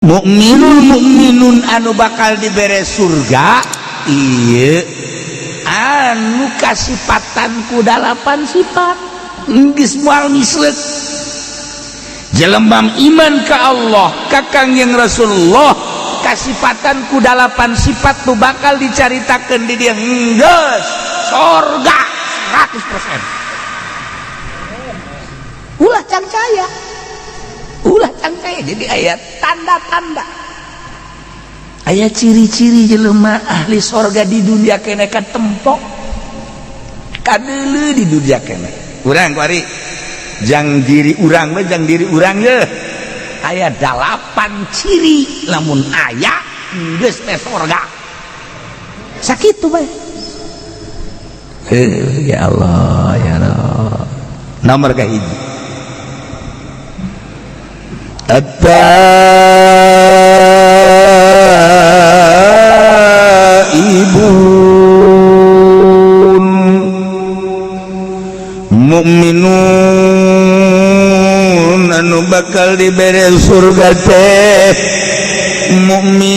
Mukminul mukminun anu bakal dibere surga, iya, anu kasipatan ku dalapan sifat geus moal misleuk. Jelema iman ka Allah, ka Kangjeng Rasulullah, kasipatan ku dalapan sifat tuh bakal dicaritakeun di dia, geus sorga 100%. Ulah cangcaya, ulah cangcaya. Jadi aya tanda-tanda, aya ciri-ciri jelema ahli sorga di dunia kene katempok kadeuleu di dunia kene. Urang kuari jang diri urang we, jang diri urang ye, aya dalapan ciri, lamun aya geus teh sorga, sakitu bae. Ya Allah, ya Allah. Nomor kahiji, At-taibun, mukminun anu bakal dibere surga teh mukmin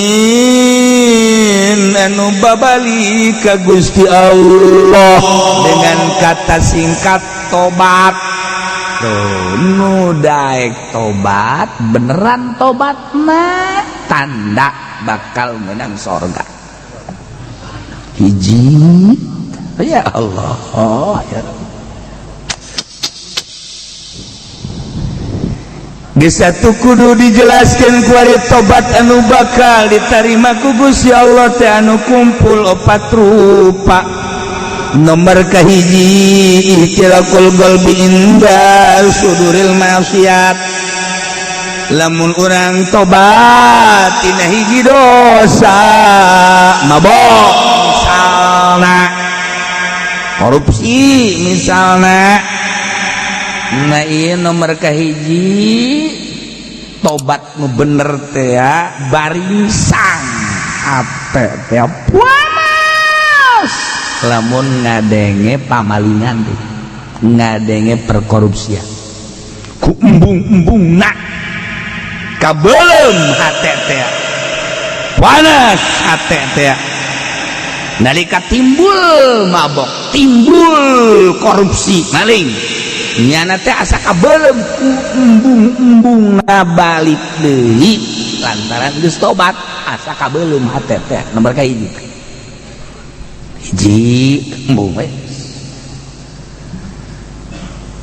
anu babali ka Gusti Allah, dengan kata singkat tobat. Tuh, nu daek tobat beneran tobat mah tanda bakal menang sorga. Hiji, ya Allah, oh, ya. Geus satu kudu dijelaskan kuari, tobat anu bakal diterima ku Gusti Allah teh anu kumpul opat rupa. Nomor kahiji, ihtiraqul qalbi inda suduril maksiat. Lamun urang tobat tina hiji dosa, mabok misalna, korupsi misalna, nah iya, nomor kahiji tobat nu bener teh ya baringsang hate teh panas lamun ngadenge pamalingan teh, ngadenge perkorupsian, ku embung-embung nak kabelum hate teh panas, hate teh nalika timbul mabok, timbul korupsi, maling, nyana teh asa kabelum ku embung-embung balik deui lantaran geus tobat, asa kabelum hate teh. Nomor kahiji, hiji, embung we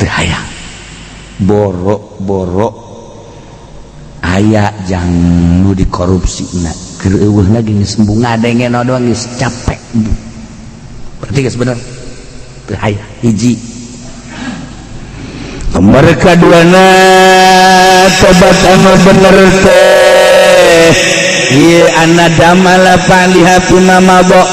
teu hayang borok-borok aya jang nu dikorupsi na keur eueuh lagi geus embung, ngadenge doang geus capek, berarti geus bener teu hayang. Hiji. Nomor kaduana, tobat anu bener teh ieu an-nadamu 'ala fa'liha fima madha,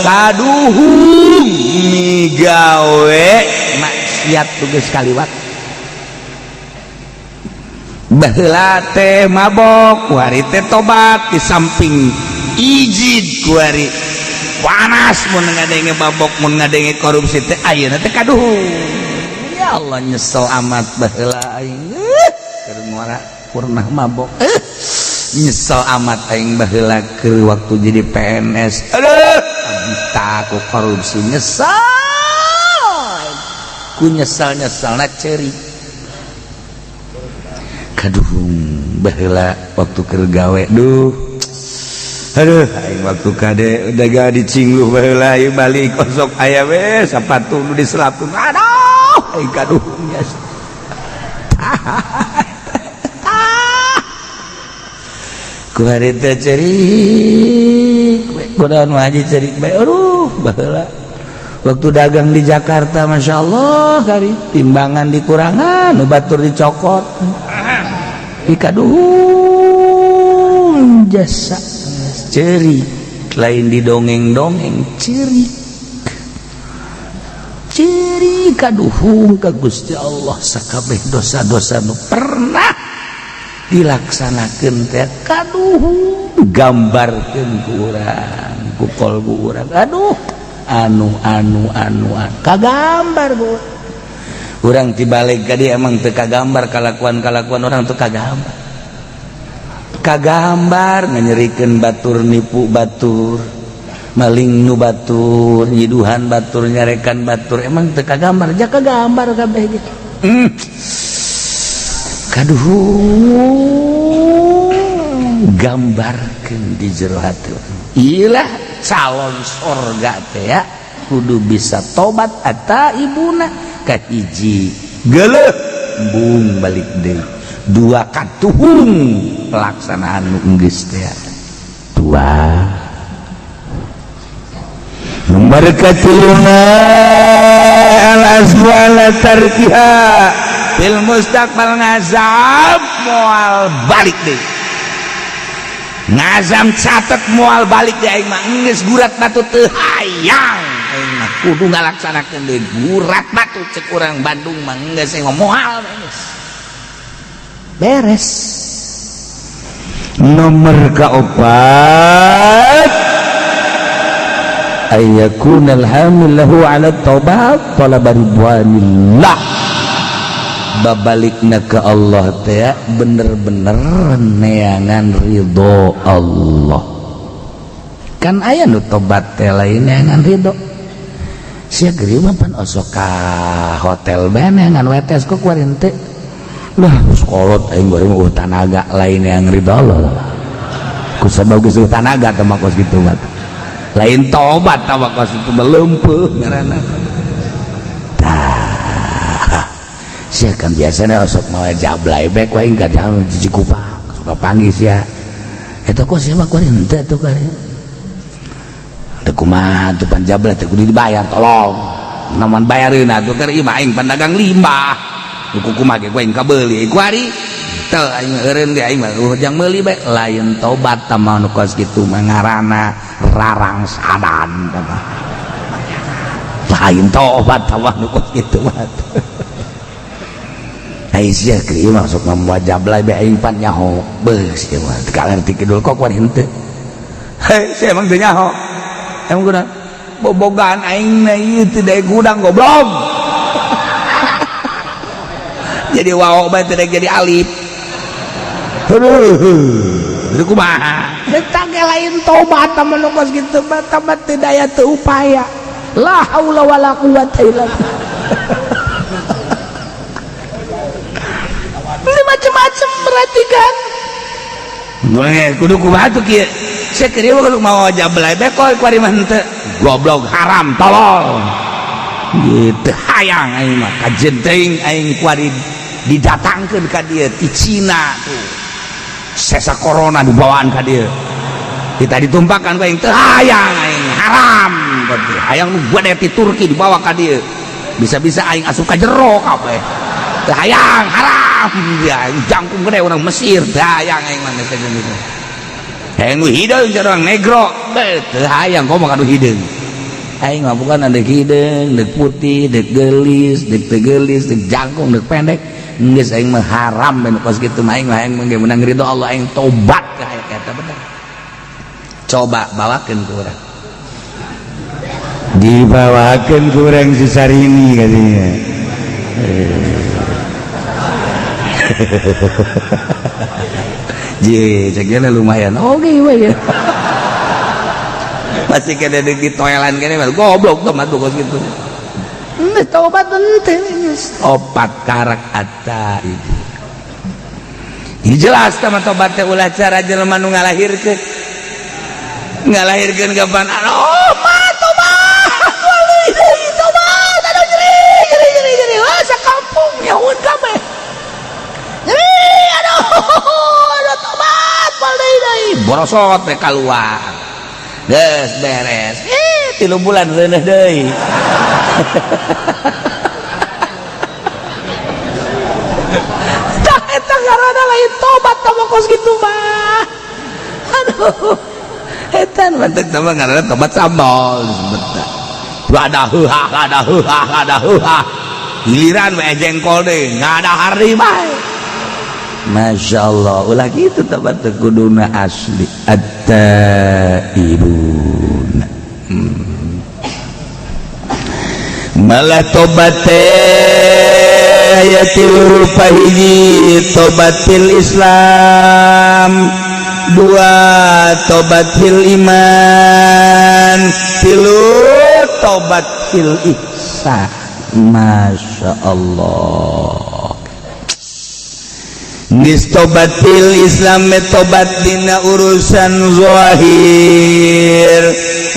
kaduhung migawe maksiat tugas kaliwat. Baheula teh mabok, kuari teh tobat, di samping ijid kuari panas mun ngadenge mabok, mun ngadenge korupsi teh, ayeuna teh kaduhung, ya Allah, nyesel amat baheula aing keur ngora pernah mabok, nyesel amat aing baheula keur waktu jadi PNS, aduh, abita ku korupsi, nyesel ku nyesel nyeselna ceri. Kaduhung baheula waktu keur gawe, duh, aduh, aing waktu kade udah gak dicingluh baheula ieu balik kosok aya we sapatu nu diselapkeun, aduh, aing kaduhung ya. Ku hari teh cerik kunaon haji, cerik bae, aduh, baheula waktu dagang di Jakarta, Masya Allah, kali timbangan dikurangan, nu batur dicokot, dikaduhung jasa cerik, lain didongeng-dongeng, cerik cerik kaduhung ka Gusti Allah, sakabeh dosa-dosa nu pernah dilaksanakeun teh kaduhung, gambarkeun ku urang, ku kolbu urang, aduh, anu anu anu, anu kagambar ku urang. Tibalik ka dia emang teu kagambar, kalakuan-kalakuan orang teu kagambar. Kagambar nganyerikeun batur, nipu batur, maling nu batur, nyiduhan batur, nyarekan batur, emang teu kagambar? Ja kagambar kabeh gitu. Kaduhung gambarkeun di jero hati. Ilah calon sorga teh ya kudu bisa tobat atau ibuna. Kahiji, geuleuh, embung balik deui. Dua, katuhung pelaksanaan nu geus teh. Dua, nomor katiluna, al azmu ala tarkiha fil mustaqbal. Ngazam moal balik deui, ngazam catet moal balik deui. Aing mah geus gurat batu, teu hayang. Aing mah kudu ngalaksanakeun deui gurat batu, cek urang Bandung mah. Geus, aing mah moal, geus beres. Nomor keempat, ayyakunal hamil lahu ala taubat talaba ridwanillah. Babalikna ke Allah teh bener-bener neangan ridho Allah. Kan aya nu tobat teh lain neangan ridho. Sia geuring mah pan osok ka hotel bae neangan wetes, kok kuari teh lah sekolot aing goreng mah tanaga, lain yang ridho Allah lah. Ku sabab geus tanaga teh mah kos kitu mah lain tobat tah, kos itu melempeuh ngaranna. Tah, sia kan biasanya osok mawa jablay bae ku aing ka Cikupa, suka panggih sia eta. Kok sia mah kuari henteu tuh kuari teu? Kumaha tuh pan jablay teh kudu dibayar? Tolong namun bayareun atuh, keur ieu mah aing pan dagang limbah. Ku kumaha ge ku aing kabeuli kuari teu, aing eureun ge, aing mah jang meuli bae. Lain tobat tah mah nu kos kitu mah, ngaranna rarang sadan tah mah. Lain tobat tah mah nu kos kitu mah. Ai sia keur ieu mah sok mawa jablay bae, aing pan nyaho beuh sia mah kalerti kidul, kok kuari henteu? Hei, sia emang teu nyaho? Emang guna bobogan aing na ieu teu daek gudang, goblok. Jadi waw bae teu daek jadi alif. Aduh, itu kumaha? Eta ge lain tobat tah nu kos kitu mah, tobat teu daya teu upaya. La haula wala quwata illa billah. Beli macem-macem berarti kan. Gue kudu kumaha tuh kieu? Saya kira kudu mau jablay bae kok kuari mah henteu. Goblok, haram, tolol. Gitu hayang aing mah kajen teuing aing kuari didatangkeun ka dieu ti Cina tuh. Sesa corona dibawaan ka dieu. Kita ditumpakan ku aing, teu hayang aing, haram. Hayang nu gede ti Turki dibawa ka dieu. Bisa-bisa aing asup ka jero kabeh. Teu hayang, haram. Ya jangkung gede urang Mesir, teu hayang aing mah geus gitu. Hayang nu hideung orang negro, teu hayang komo ka nu hideung. Aing mah bukan ada hideung, deuk putih, deuk geulis, deuk teu geulis, deuk jangkung, deuk pendek. Geus aing mah haram ben kos kitu mah. Aing mah aing mah menang ridho Allah, aing tobat ka eta bener. Coba bawakeun ku urang. Dibawakeun ku urang si Sarini katanya. Je, cek lumayan. Oke, we ya. Masih kena di toilan kene goblok tuh mah kos kitu. Geus tobat henteu geus. Opat karak ata itu. Ini jelas tah tobat teh ulah cara jelema nu ngalahirkeun. Ngalahirkeun kapan? Oh, mah tobat. Tobat. Aduh, nyeri, nyeri, nyeri, nyeri. Wah, sakampung nyaun kabeh. Nyeri, aduh, aduh, tobat, moal deui deui. Borosot teh keluar. Geus beres. Eh, 3 bulan reuneuh deui. Tah eta ngaranna lain tobat tah kos kitu mah. Aduh. Eta mantek tah ngaranna tobat sambal disebut. Ada heuhah, ada heuhah, ada heuhah. Giliran we jengkol deui, ngadahar deui bae. Masya Allah, ulah gitu tobat teh kuduna asli at-taibun. Malah tobat teh aya tilu rupa. Hiji, tobatil Islam. Dua, tobat fil iman. Tilu, tobat fil ihsan. Masya Allah. Geus tobat fil Islam, tobat dina urusan zahir,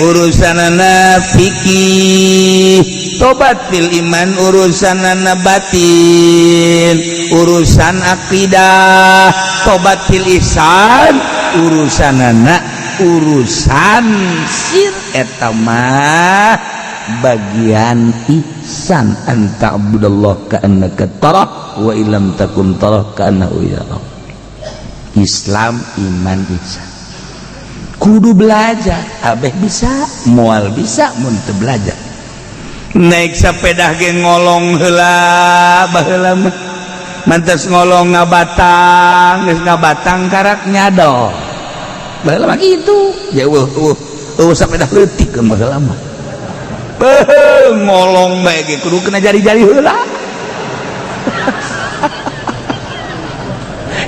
urusanana fikih. Tobat fil iman, urusanana batin, urusan akidah. Tobat fil ihsan, urusanana urusan sir, eta mah bagian ihsan, an ta'budallah ka'annaka tarah wa illam takun tarah ka'annahu yarak. Islam, iman, ihsan kudu belajar. Abeh bisa moal bisa mun teu belajar. Naik sepeda ge ngolong heula. Baheula mah mantas ngolong ngabatang, geus ngabatang karak nyadol. Baheula mah kitu jauh. Eueuh eueuh sepeda leutik baheula mah. Beuh, ngolong bae ge kudu kena jari-jari heula.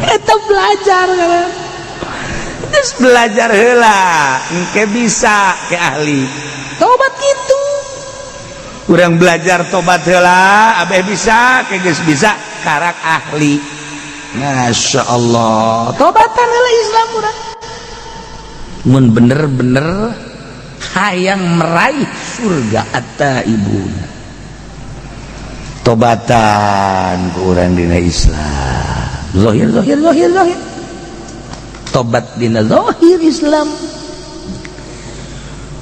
Eta belajar kan. Terus belajar heula engke bisa ke ahli tobat gitu. Urang belajar tobat heula, abeh bisa ke geus bisa karak ahli. Masya Allah, tobatan heula Islam urang mun bener-bener hayang meraih surga. Atta ibuna tobatan ku urang dina Islam zahir, zahir, zahir, zahir. Tobat dina zahir Islam,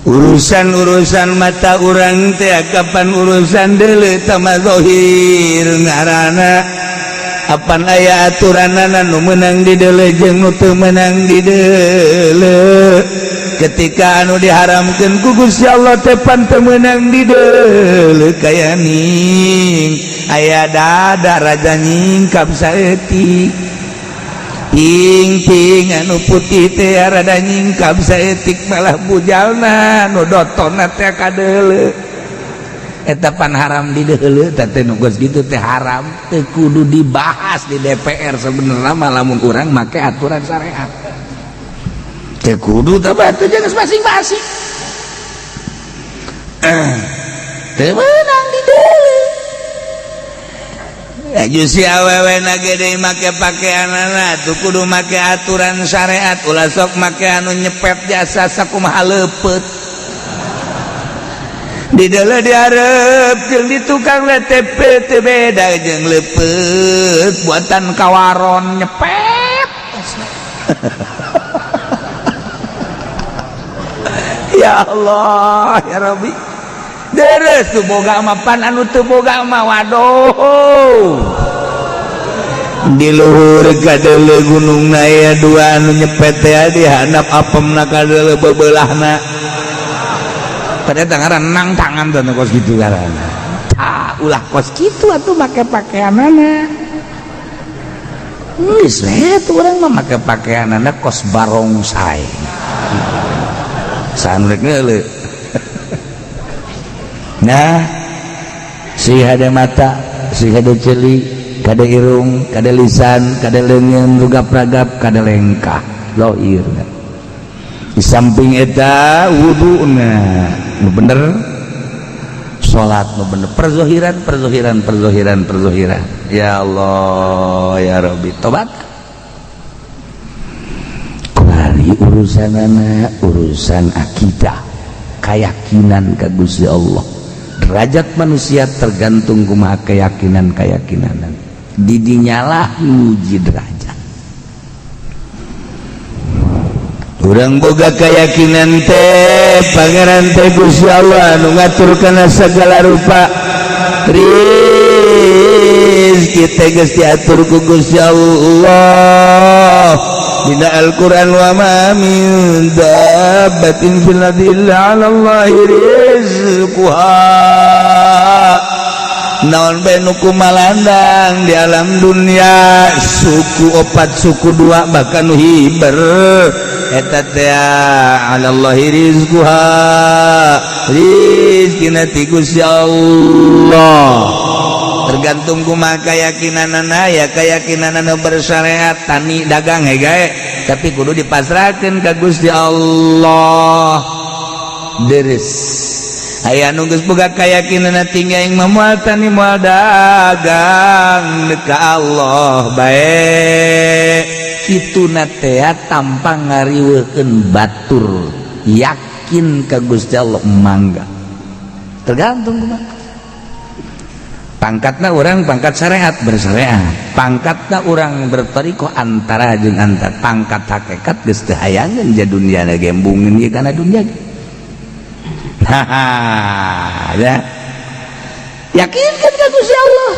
urusan-urusan mata urang teh kapan urusan deuleu tama zahir ngaranna. Apan aya aturanana nu meunang di deuleu jeung nu teu meunang di deuleu. Ketika anu diharamkeun ku Gusti Allah teh pan teu meunang di deuleu, kaya ning aya dada raja nyingkap saeutik, ping-ping anu putih teh rada nyingkap saeutik, malah bujalna nu dotonna teh kadeuleu. Eta pan haram di deuleu. Teh nu geus kitu teh haram, teu kudu dibahas di DPR sebenarnya mah. Lamun urang make aturan syariat teu kudu teh, batu geus masing-masing teu meunang di deuleu. Si awewe na gede make pakaianana tuh kudu make aturan syariat. Ulah sok make anu nyepet jasa sakumaha leupeut di deuleu, dihareup jeung di tukang WTP teu beda jeung leupeut buatan kawaron nyepet. Ya Allah ya Rabbi, deres tuh boga mah pan anu teu boga mah waduh. Di luhur kadeuleu gunung aya dua anu nyepet teh, di handap apemna kadeuleu bebelahna. Ternyata ngaran nang tangan tuh kos gitu ngaranna. Tah, ulah kos kitu atuh make pakaianana. Geus we tuh urang mah make pakaianana kos barongsai saha rek ngeuleuh. Nah, si ada mata, si ada ceuli, kada irung, kada lisan, kada leungeun, rugap-ragap, kada lengkah lohir. Di samping eta wuduna nu bener, salat nu bener, perzohiran, perzohiran, perzohiran, perzohiran. Ya Allah ya Rabbi, tobat kuari urusanana urusan akidah, keyakinan ka Gusti Allah. Derajat manusia tergantung kumaha keyakinan keyakinan didinyalah nguji derajat. Urang boga keyakinan teh Pangeran teh Gusti Allah anu ngatur kana segala rupa. Rizki teh geus diatur ku Gusti Allah dina Al-Qur'an, wa ma min dabbatin fil ardi illa 'ala Allahi rizquha. Naon bae nu kumalandang di alam dunia, suku opat, suku dua, bahkan nu hiber eta teh 'ala Allahi rizquha, rizkina ti Gusti Allah. Tergantung kumaha keyakinanana ya, keyakinanana bersyariat tani dagang gae, tapi kudu dipasrahkeun ka Gusti Allah. Deres aya nu geus boga keyakinan tinggi, aing mah moal tani, moal dagang, ka Allah bae. Kituna teh tanpa ngariweukeun batur, yakin ka Gusti Allah, mangga. Tergantung kumaha pangkatna. Urang pangkat syariat, bersyariat. Pangkatna urang bertoriko antara jeung antar. Pangkat hakikat geus teu hayangeun ja dunia, gembungin ieu kana dunia. Nah, ya yakinkan ka Gusti Allah,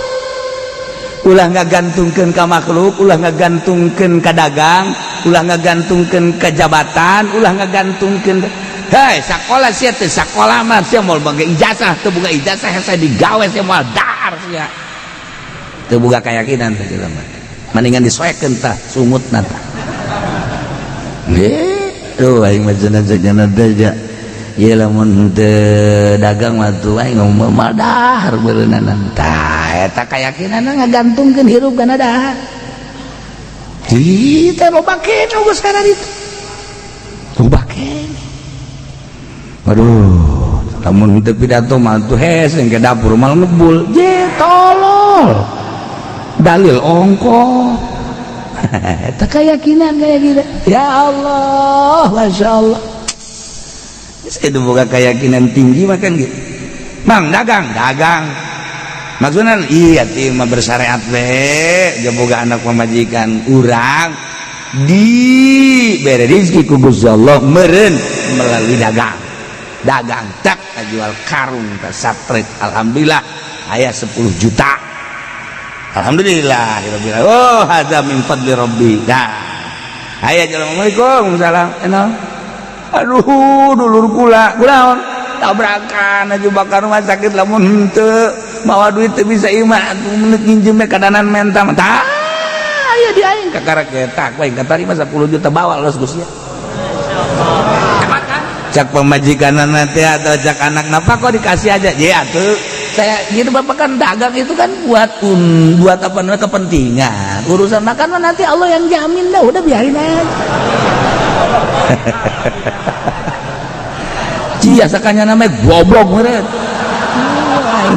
ulah ngagantungkeun ka makhluk, ulah ngagantungkeun ka dagang, ulah ngagantungkeun ka jabatan, ulah ngagantungkeun. Hei, sekolah sia teh, sekolah mah sia moal boga ijazah, teu boga ijazah hese digawe, sia moal dahar sia. Teu boga keyakinan teh jelema. Mendingan disoekeun tah sungutna tah. Tuh aing mah cenah cenah teh ja. Ieu lamun teu dagang mah tuh aing moal dahar beureunanan. Tah eta keyakinanna ngagantungkeun hirup kana dahar. Di teh loba kene geus kana ditu. Loba kene. Waduh, lamun teu pidato mah tuh hese ke dapur mal ngebul. Je tolol. Dalil ongko. Eta keyakinan kayak gitu. Ya Allah, Masya Allah. Itu boga keyakinan tinggi makan gitu. Bang, dagang, dagang. Maksudnya iya ti mah bersyariat we, dia boga anak pamajikan urang di bere rezeki ku Gusti Allah meureun melalui dagang. Dagang tak jual karung tak satrek, alhamdulillah aya 10 juta. Alhamdulillah, oh hadza min fadli rabbi. Nah, aya assalamualaikum salam. Enak. Aduh, dulur kula, kunaon? Tabrakan aja bakar rumah sakit, lamun henteu mawa duit teu bisa imah atuh menit nginjem kadanan menta. Tah, aya di aing kakara ketak we katarima 10 juta bawa los Gusti. Cak pemajikan nanti atau cak anak napa kok dikasih aja ya tuh saya gitu. Bapak kan dagang itu kan buat buat apa namanya, kepentingan urusan makan mah nanti Allah yang jamin dah, udah biarin aja. Cia sakanya namanya goblok meureun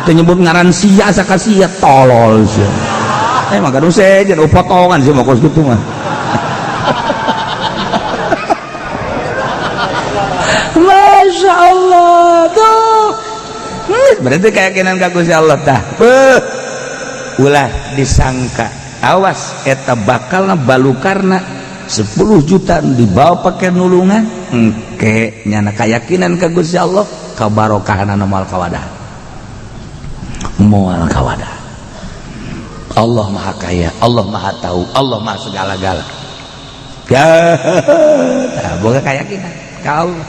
itu nyebut ngaran sia saka sia tolol sia. Eh, maka sejen potongan sih mau kos gitu mah. Masya Allah tuh. Berarti keyakinan ka Gusti Allah tah. Beuh. Ulah disangka, awas eta bakal balukarna 10 juta dibawa pakai nulungan engke nyana keyakinan ka Gusti Allah, kabarokahanana moal kawadah, moal kawadah. Allah Maha Kaya, Allah Maha Tahu, Allah Maha segala-gala. Ya, tah boga keyakinan ka Allah.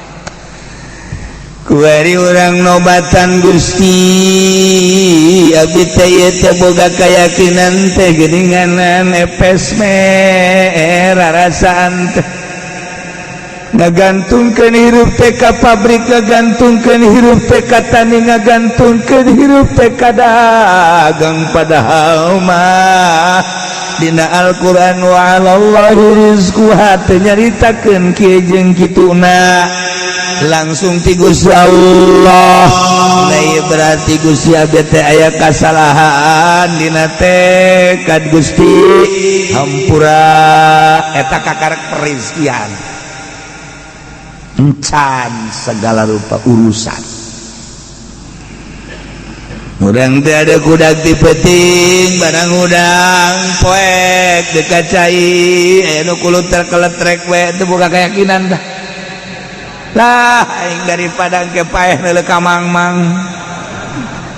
Kuari urang nobatan Gusti, abdi teh ieu teh boga keyakinan teh geuninganan epes merarasaan teh ngagantungkeun hirup teh ka pabrik, ngagantungkeun hirup teh ka tani, ngagantungkeun hirup teh ka dagang, padahal mah dina Al-Qur'an wa 'alallahi rizquha teh nyaritakeun kieu jeung kituna langsung ti Gusti Allah. Nah, ieu berarti Gusti abdi teh aya kasalahan dina tekad, Gusti hampura. Eta kakarek perizkian encan segala rupa urusan. Urang teh ada kudak ti peuting barang udang poek dekat cai aya nu kuluter keletrek we teu boga keyakinan tah lah. Aing daripada ke paeh neuleuh ka mang-mang,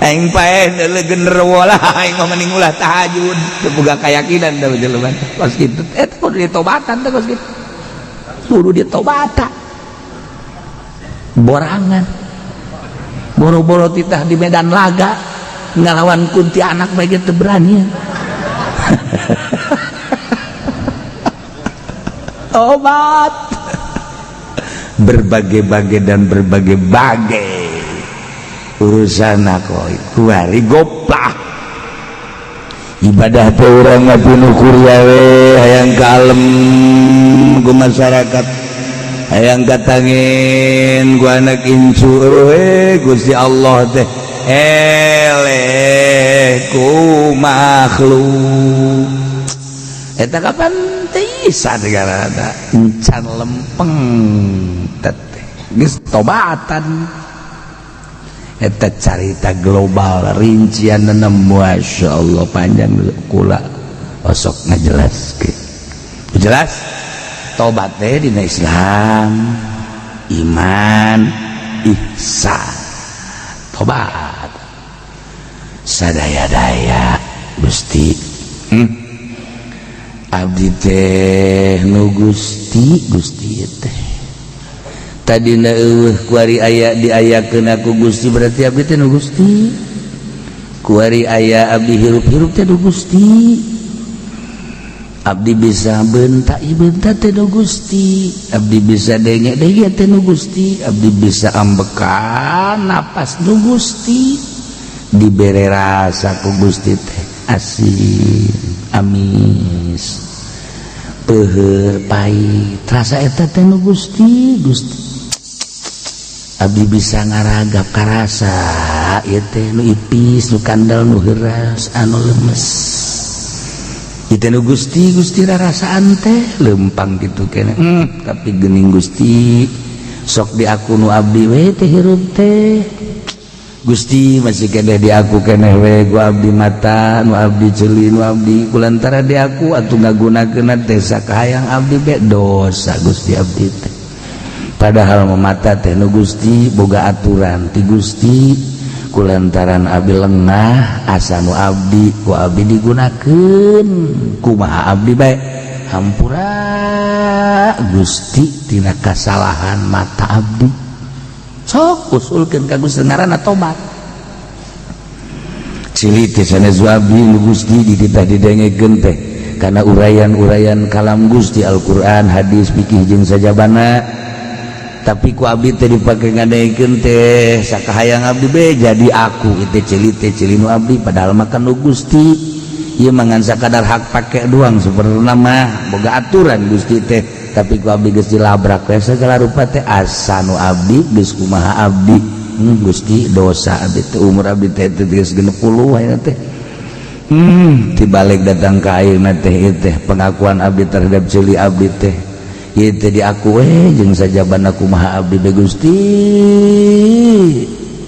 aing paeh neuleuh genderuwo lah, aing mah mending ulah tahajud. Teu boga keyakinan tah jelema kos kitu. Eta kudu ditobatan teh kos kitu, kudu ditobatan. Borangan boro-boro titah di medan laga ngalawan kuntianak bae teu berani. Tobat berbagai-bagai dan berbagai-bagai urusan aku kuari goplah. Ibadah teh urang mah pinuh kuria we, hayang kalem ku masyarakat, hayang katangin ku anak incu we. Gusti Allah teh eleh ku makhluk eta kapan teh isa negara encan lempeng teh geus tobatan. Eta carita global rincian, Masya Allah, panjang, kula osok ngajelaskeun jelas. Tobat teh dina Islam iman, ihsan, tobat sadaya-daya. Gusti, Abdi teh nu Gusti, Gusti teh tadi kuari aya diayakeun aku Gusti, berarti abdi teh nu Gusti. Kuari aya abdi hirup-hirup teh nu Gusti. Abdi bisa bentak bentak teh nu Gusti. Abdi bisa denge denge teh nu Gusti. Abdi bisa ambekan napas nu Gusti. Dibere rasa ku Gusti teh asin, amis, peuheur, pahit, rasa eta teh nu Gusti. Gusti, abdi bisa ngaragap karasa ieu teh nu ipis, nu kandel, nu heuras, anu lemes ieu teh nu Gusti. Gusti, rarasaan teh lempang gitu kene, tapi geuning Gusti sok di aku nu abdi we teh hirup teh. Gusti, masih keneh di aku keneh we ku abdi mata nu abdi, ceuli nu abdi. Kulantara di aku atuh ngagunakeun teh sakahayang abdi be dosa. Gusti, abdi teh padahal mata teh nu Gusti, boga aturan ti Gusti. Kulantaran abdi lengah, asa nu abdi ku abdi digunakeun kumaha abdi bae. Hampura Gusti tina kasalahan mata abdi. Sok usulkeun ka Gusti, ngaranna tobat. Ceuli teh sanes abdi, nu Gusti. Dititah didengekeun teh karena uraian-uraian kalam Gusti, Al-Qur'an, hadis, fikih jeung sajabana, tapi ku abdi teh dipake ngadengekeun teh sakahayang abdi be. Jadi aku itu ceuli teh ceuli nu abdi, padahal makan nu Gusti. Ieu mangan sakadar hak pake doang. Sebenarnya mah boga aturan Gusti teh, tapi ku abdi geus dilabrak we segala rupa teh, asa nu abdi geus kumaha abdi. Gusti, dosa abdi teh. Umur abdi teh geus 60 ayeuna teh. Tibalik datang ka ayeuna teh, ieu teh pengakuan abdi terhadap ceuli abdi teh, ieu teh diaku we jeung sajabana kumaha abdi be. Gusti,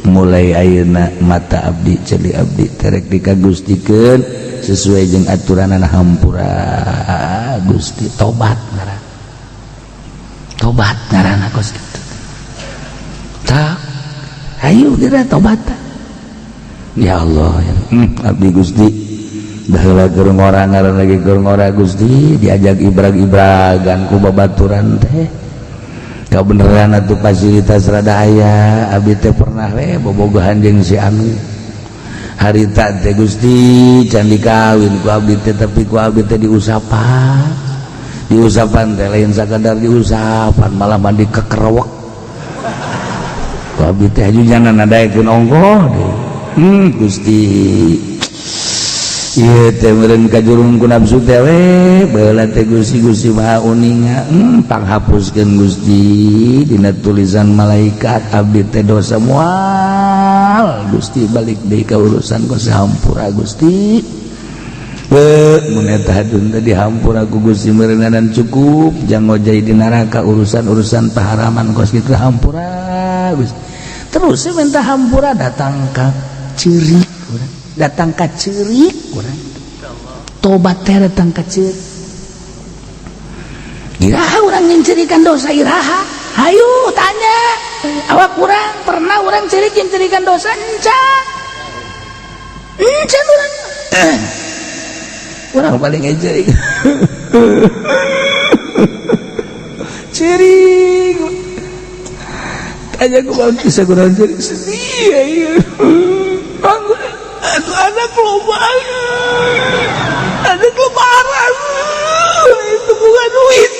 mulai ayeuna mata abdi, ceuli abdi terek dikagustikeun sesuai jeung aturanana. Hampura Gusti. Tobat ngaran, tobat ngaranna kos kitu. Tak ayo geura tobat. Ya Allah ya. Abdi Gusti baheula keur ngora, ngaran lagi keur ngora Gusti, diajak ibrag-ibragan ku babaturan teh. Kabeneran atuh fasilitas rada aya, abdi teh pernah we bobogohan jeung si anu harita teh Gusti. Can dikawin ku abdi teh, tapi ku abdi teh diusapan. Diusapan teh lain sakadar diusapan, malah mandi kekerewek ku abdi teh, haju nadaekeun ongkoh deui. Gusti, ieu teh meureun kajurung ku nafsu teh we baheula teh. Gusti, Gusti Maha uninga, panghapuskeun Gusti dina tulisan malaikat abdi teh dosa. Moal Gusti balik deui ka urusan ku, hampura Gusti. Mun eta hadun teh dihampura ku Gusti meureunan cukup jang ngojay di neraka urusan-urusan paharaman kos kitu. Hampura Gusti. Terus saya minta hampura datang ka ceurik urang, datang ka ceurik urang. Tobat teh datang ka ceurik. Iraha urang nyincirikan dosa? Iraha? Hayu tanya awak urang, pernah urang ceurik nyincirikan dosa? Encan, encan urang. Urang paling ceurik ceurik. Tanya ku bisa kurang ceurik, sedih ya. Aduh, anak loba, anak lebaran itu bukan duit,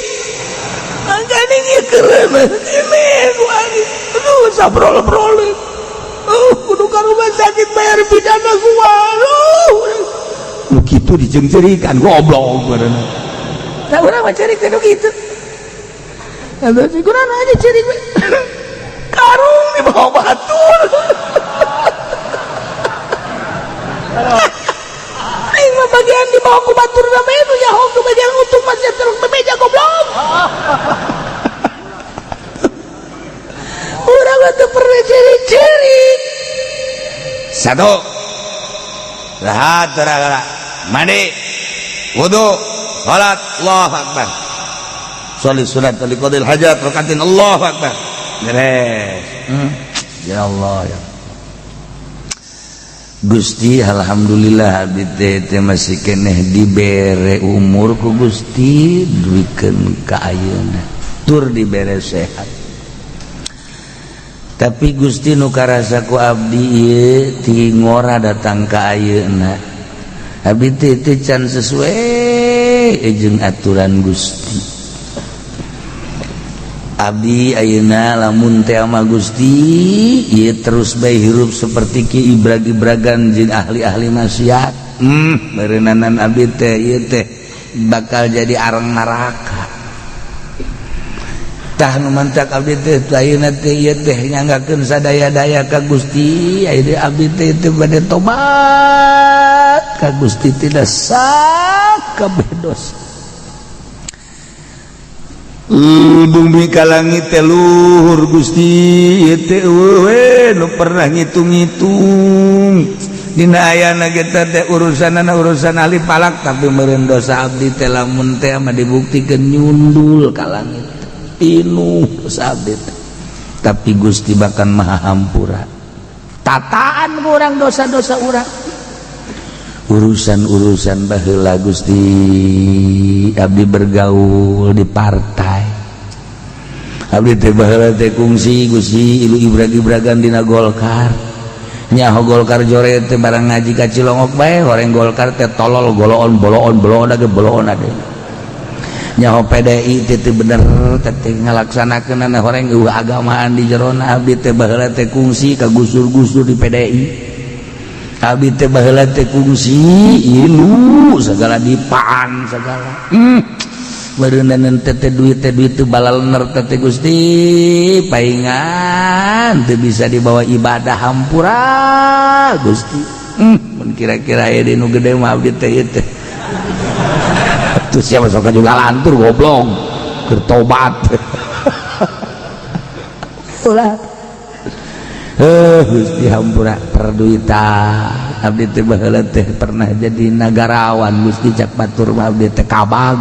makanya ini keren ini. Aduh, sabrol-brol, oh, kudu ke rumah sakit bayar pidana gua. Aduh. Nu kitu dijeungceurikan goblok bareuna. Tah urang mah ceurik teh nu kitu. Eta sih kurang aja ceurik we. Karung dibawa batur. Aing mah bagian dibawa ku batur bae nu nyaho ku bagian untung mah sia terus bebeja goblok. Urang mah teu pernah ceurik-ceurik. Satu. Rahat gara-gara mandi, wudu, salat, Allahu akbar. Sholli sunat li qadil hajat rakatin, Allahu akbar. Beres. Ya Allah ya. Gusti alhamdulillah abdi teh masih keneh dibere umur ku Gusti duikeun ka ayeuna tur dibere sehat. Tapi Gusti nu karasa ku abdi ieu ti ngora datang ka ayeuna. Abdi teh teu can sesuai jeung aturan Gusti. Abdi ayeuna lamun teh ama Gusti ieu terus bae hirup seperti ki ibrag-ibragan jeung ahli-ahli maksiat. Meureunana abdi teh ieu teh bakal jadi arang neraka. Tah nu mantak abdi teh ayeuna teh ieu teh nyanggakeun sadaya-daya ka Gusti, ayeuna abdi teh teu bade tobat ka Gusti tidak sakabeh dosa. Bumi ka langit teh luhur Gusti ieu teh eueuh nu pernah ngitung-ngitung. Dina ayana kita teh urusanana urusan ahli palak, tapi meureun dosa abdi teh lamun teh mah dibuktikeun nyundul ka langit. Pinuh dosa abdi teh. Tapi Gusti bahkan maha hampura. Tataan urang dosa-dosa urang. Urusan-urusan baheula Gusti abdi bergaul di partai. Abdi teh baheula teh kungsi Gusti ilu ibrag-ibragan dina Golkar. Nyaho Golkar jore teh barang ngaji ka Cilongok bae horeng Golkar teh tolol goloon boloon boloon age boloon ade. Nyaho PDI teh teu bener teh ngalaksanakeunana horeng eueuh agamaan di jerona. Abdi teh baheula teh kungsi ka gusur-gusur di PDI. Abdi teh baheula teh kungsi ilu segala dipaan segala. Beureunan teh duit teh duit teu balalener teh Gusti paingan teu bisa dibawa ibadah hampura Gusti. Mun kira-kira aya di nu gede mah abdi teh ieu teh. Tuh siapa sok juga lantur goblok keur tobat. Ulah. Gusti hampura perduitan abdi teh baheula teh pernah jadi nagarawan Gusti cak batur mah abdi teh kabag.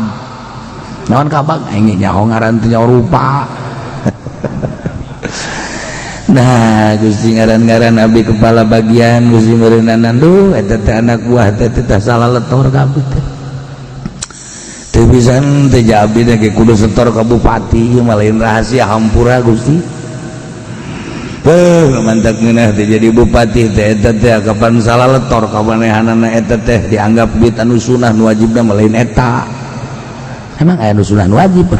Naon kabag aing nyaho ngaran teh nyaho rupa. Nah Gusti ngaran-ngaran abdi kepala bagian Gusti meureunana duh eta teh anak buah teh teh salah letor ka abdi teh. Teu bisa teh abdi teh kudu setor ka bupati ieu mah lain rahasia hampura Gusti. Mantap ngeunah teh jadi bupati teh eta teh kapan salah letor kamanehanana eta teh dianggap duit anu sunah nu wajibna mah lain eta. Emang aya nu sunah nu wajib?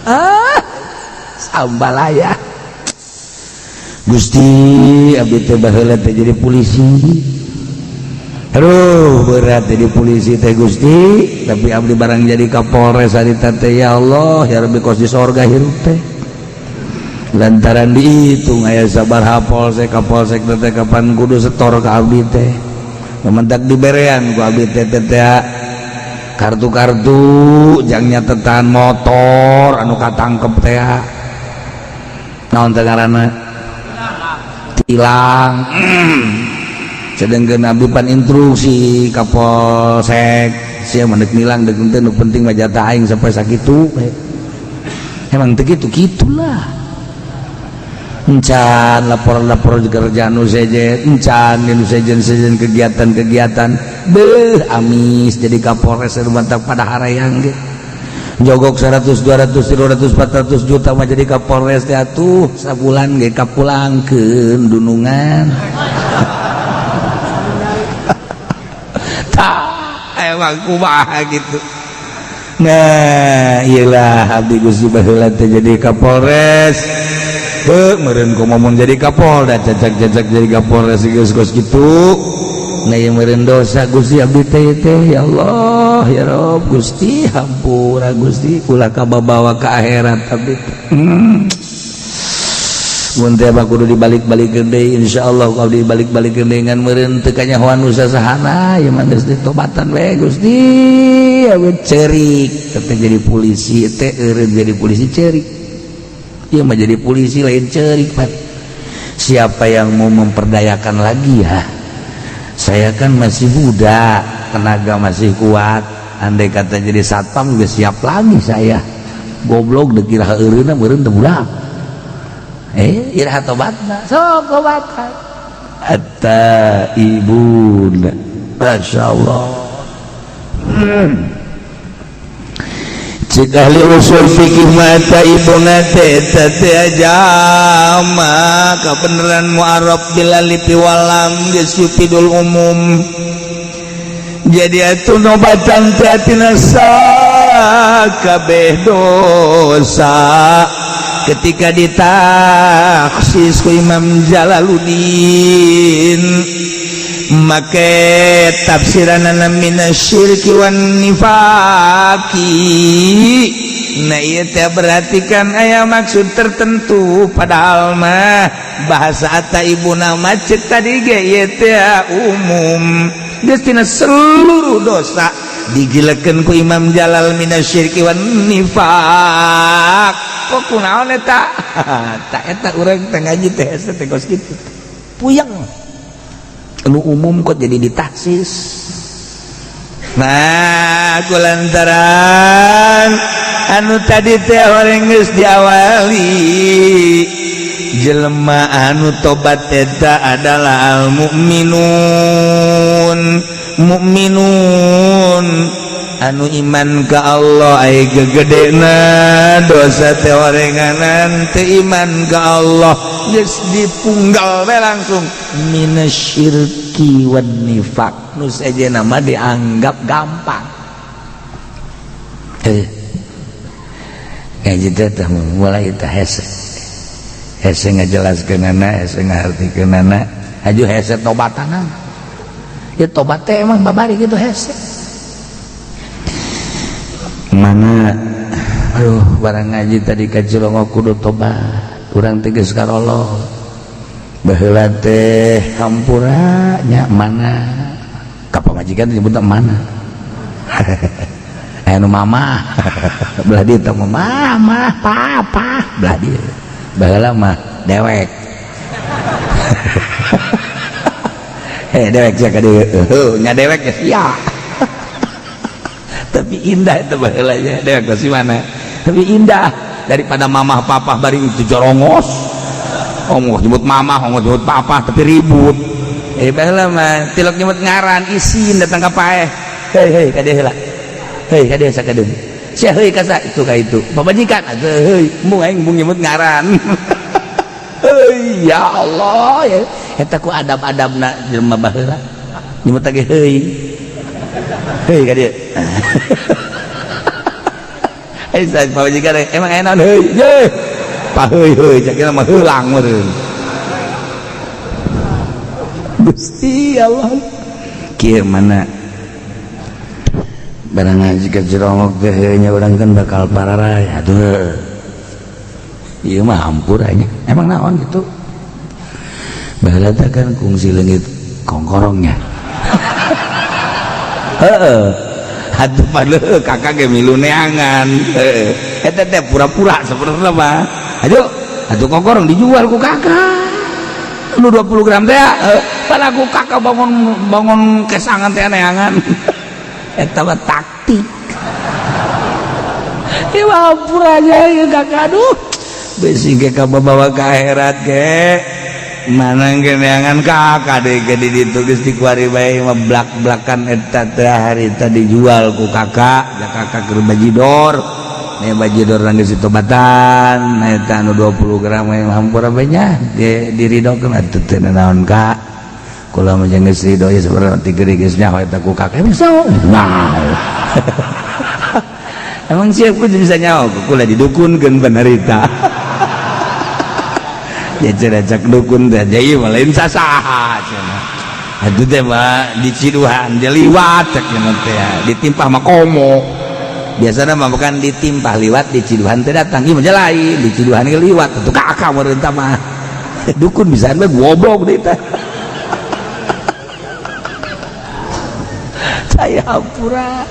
Ah, sambalaya. Gusti abdi teh baheula teh jadi polisi. Aduh berat jadi polisi teh Gusti, tapi abdi barang jadi Kapolres harita teh ya Allah ya Rabbi kos di sorga hirup teh. Lantaran dihitung aya sabaraha polsek kapolsek teh kapan kudu setor ka abdi teh. Mentak diberean ku abdi teh teh kartu-kartu jang nyatetan motor anu katangkep teh. Naon teh ngaranna? Tilang. Sedangkan abdi pan instruksi kapolsek sia mah deuk nilang deuk henteu nu penting mah jatah aing sampai sakitu. Emang teu kitu kitulah. Encan lapor-lapor kerjaan nu sejen, encan nu sejen-sejen kegiatan-kegiatan beuh amis jadi Kapolres mantap pada harayang ge. Jogok 100 200 300 400 juta mah jadi Kapolres teh atuh sabulan ge kapulangkeun dunungan. Tah emang kumaha gitu. Nah iyalah abdi Gusti baheula teh jadi Kapolres. Beuh meureun kumaha mun jadi Kapolda cacak-cacak jadi Kapolres geus geus kitu. Nah, ieu meureun dosa Gusti abdi teh teh. Ya Allah, ya Rob, Gusti, hampura Gusti, ulah kababawa ka akhirat abdi teh. Mun teh mah kudu dibalik-balikeun deui, insyaallah ku abdi dibalik-balikeun deui, ngan meureun teu kanyahoan nu sasahana. Ieu mah geus ditobatan we Gusti. Abdi cerik teh jadi polisi teh, eureun jadi polisi cerik. Ieu mah jadi polisi lain cerik, Pak. Siapa yang mau memperdayakan lagi ya? Saya kan masih muda, tenaga masih kuat. Andai kata jadi satpam juga siap lagi saya. Goblok, dikira eureunna meureun teu budak. Eh, iraha tobatna? Sok tobatan. At-taibun. Masya Allah. Cik ahli usul fikih mata ibuna teh teh jama kebenaran mu'arab bil alif wal lam geus yufidul umum. Jadi atuh nobatan teh tina sakabeh dosa. Ketika ditaksis ku Imam Jalaluddin make tafsiranana minasyirki wan nifaqi. Nah, ieu teh berarti kan aya maksud tertentu, padahal mah bahasa at-taibuna mah cek tadi ge ieu teh umum, geus tina seluruh dosa digilekeun ku Imam Jalal minasyirki wan nifaq. Kok kunaon eta? Tak eta urang teh ngaji teh hese teh kos kitu, puyeng. Nu umum kok jadi ditaksis? Nah, kulantaran anu tadi teh orang geus diawali jelema anu tobat eta adalah al mukminun, mukminun anu iman ka Allah. Ai gegedena dosa teh orenganan teu iman ka Allah, geus dipunggal we langsung minasyirki wan nifaq. Nu sejenna mah dianggap gampang. Eh, ngaji teh mulai teh hese hese ngajelaskeunana, hese ngahartikeunana, aju hese tobatanana. Ya, tobat teh emang babari gitu hese. Mana, aduh, barang ngaji tadi ka Cilongok kudu tobat urang teh, geus karolo baheula teh hampura nya. Mana ka pamajikan disebut mana? Aya nu mama belah dieu teh, mama papa belah dieu. Baheula mah dewek. Heh, dewek sia ka dieu nya, dewek ya sia. Tapi indah itu baheula nya, dewek masih mana, tapi indah daripada mamah papa bari itu jorongos. Ongkoh nyebut mamah, ongkoh nyebut papa, tapi ribut. Eh, baheula mah tilok nyebut ngaran isin datang ka paeh. Hei, hei, ka dieu heula. Hei, ka dieu sakadeung sia. Hei, kasa itu ka itu pamajikan atuh. Hei, embung aing, embung nyebut ngaran. Hei, ya Allah ya, eta ku adab-adabna jelema baheula nyebut lagi. Hei, hei, ka dieu. Hei, saya pamajikan emang enak. Hei ye pa, hei, hei, cak mah heulang meureun. Gusti Allah, kieu mana barang ngaji ke Cilongok teh nya, urang kan bakal pararaya. Aduh, ieu mah hampura nya, emang naon gitu. Baheula teh kan kungsi leungit kongkorongnya. Heeh, atuh pada kakak ge milu neangan. Heeh, eta teh pura-pura sebenarnya mah. Aduh, atuh kongkorong dijual ku kakak nu 20 gram teh. Pada ku kakak bangun bangun kesangan teh neangan. Eta mah taktik. Ieu mah hampura aja ya kakak. Aduh, besi ge kabawa ka akhirat ge. Mana ge neangan kakak deh ge di ditu geus dikuari bae mah blak-blakan. Eta teh harita dijual ku kakak da kakak keur bajidor. Nih bajidor geus ditobatan. Nah, eta anu 20 gram mah hampura bae nya, diridokeun atuh teu naon. Kak, kula mah geus ridho ya sebenarnya, tiga geus nyaho eta ku kakak. Emang so nah, emang siap ku bisa nyaho kula didukunkeun penderita ya. Cenah cak dukun teh, jadi mah lain sasaha cenah. Atuh teh mah di Ciduhan dia liwat cek teh ditimpah mah komo. Biasana mah bukan ditimpah liwat di Ciduhan teh datang ieu mah lain di Ciduhan ge liwat atuh kakak meureun mah. Dukun bisaan bae goblok deui teh. Saya hampura.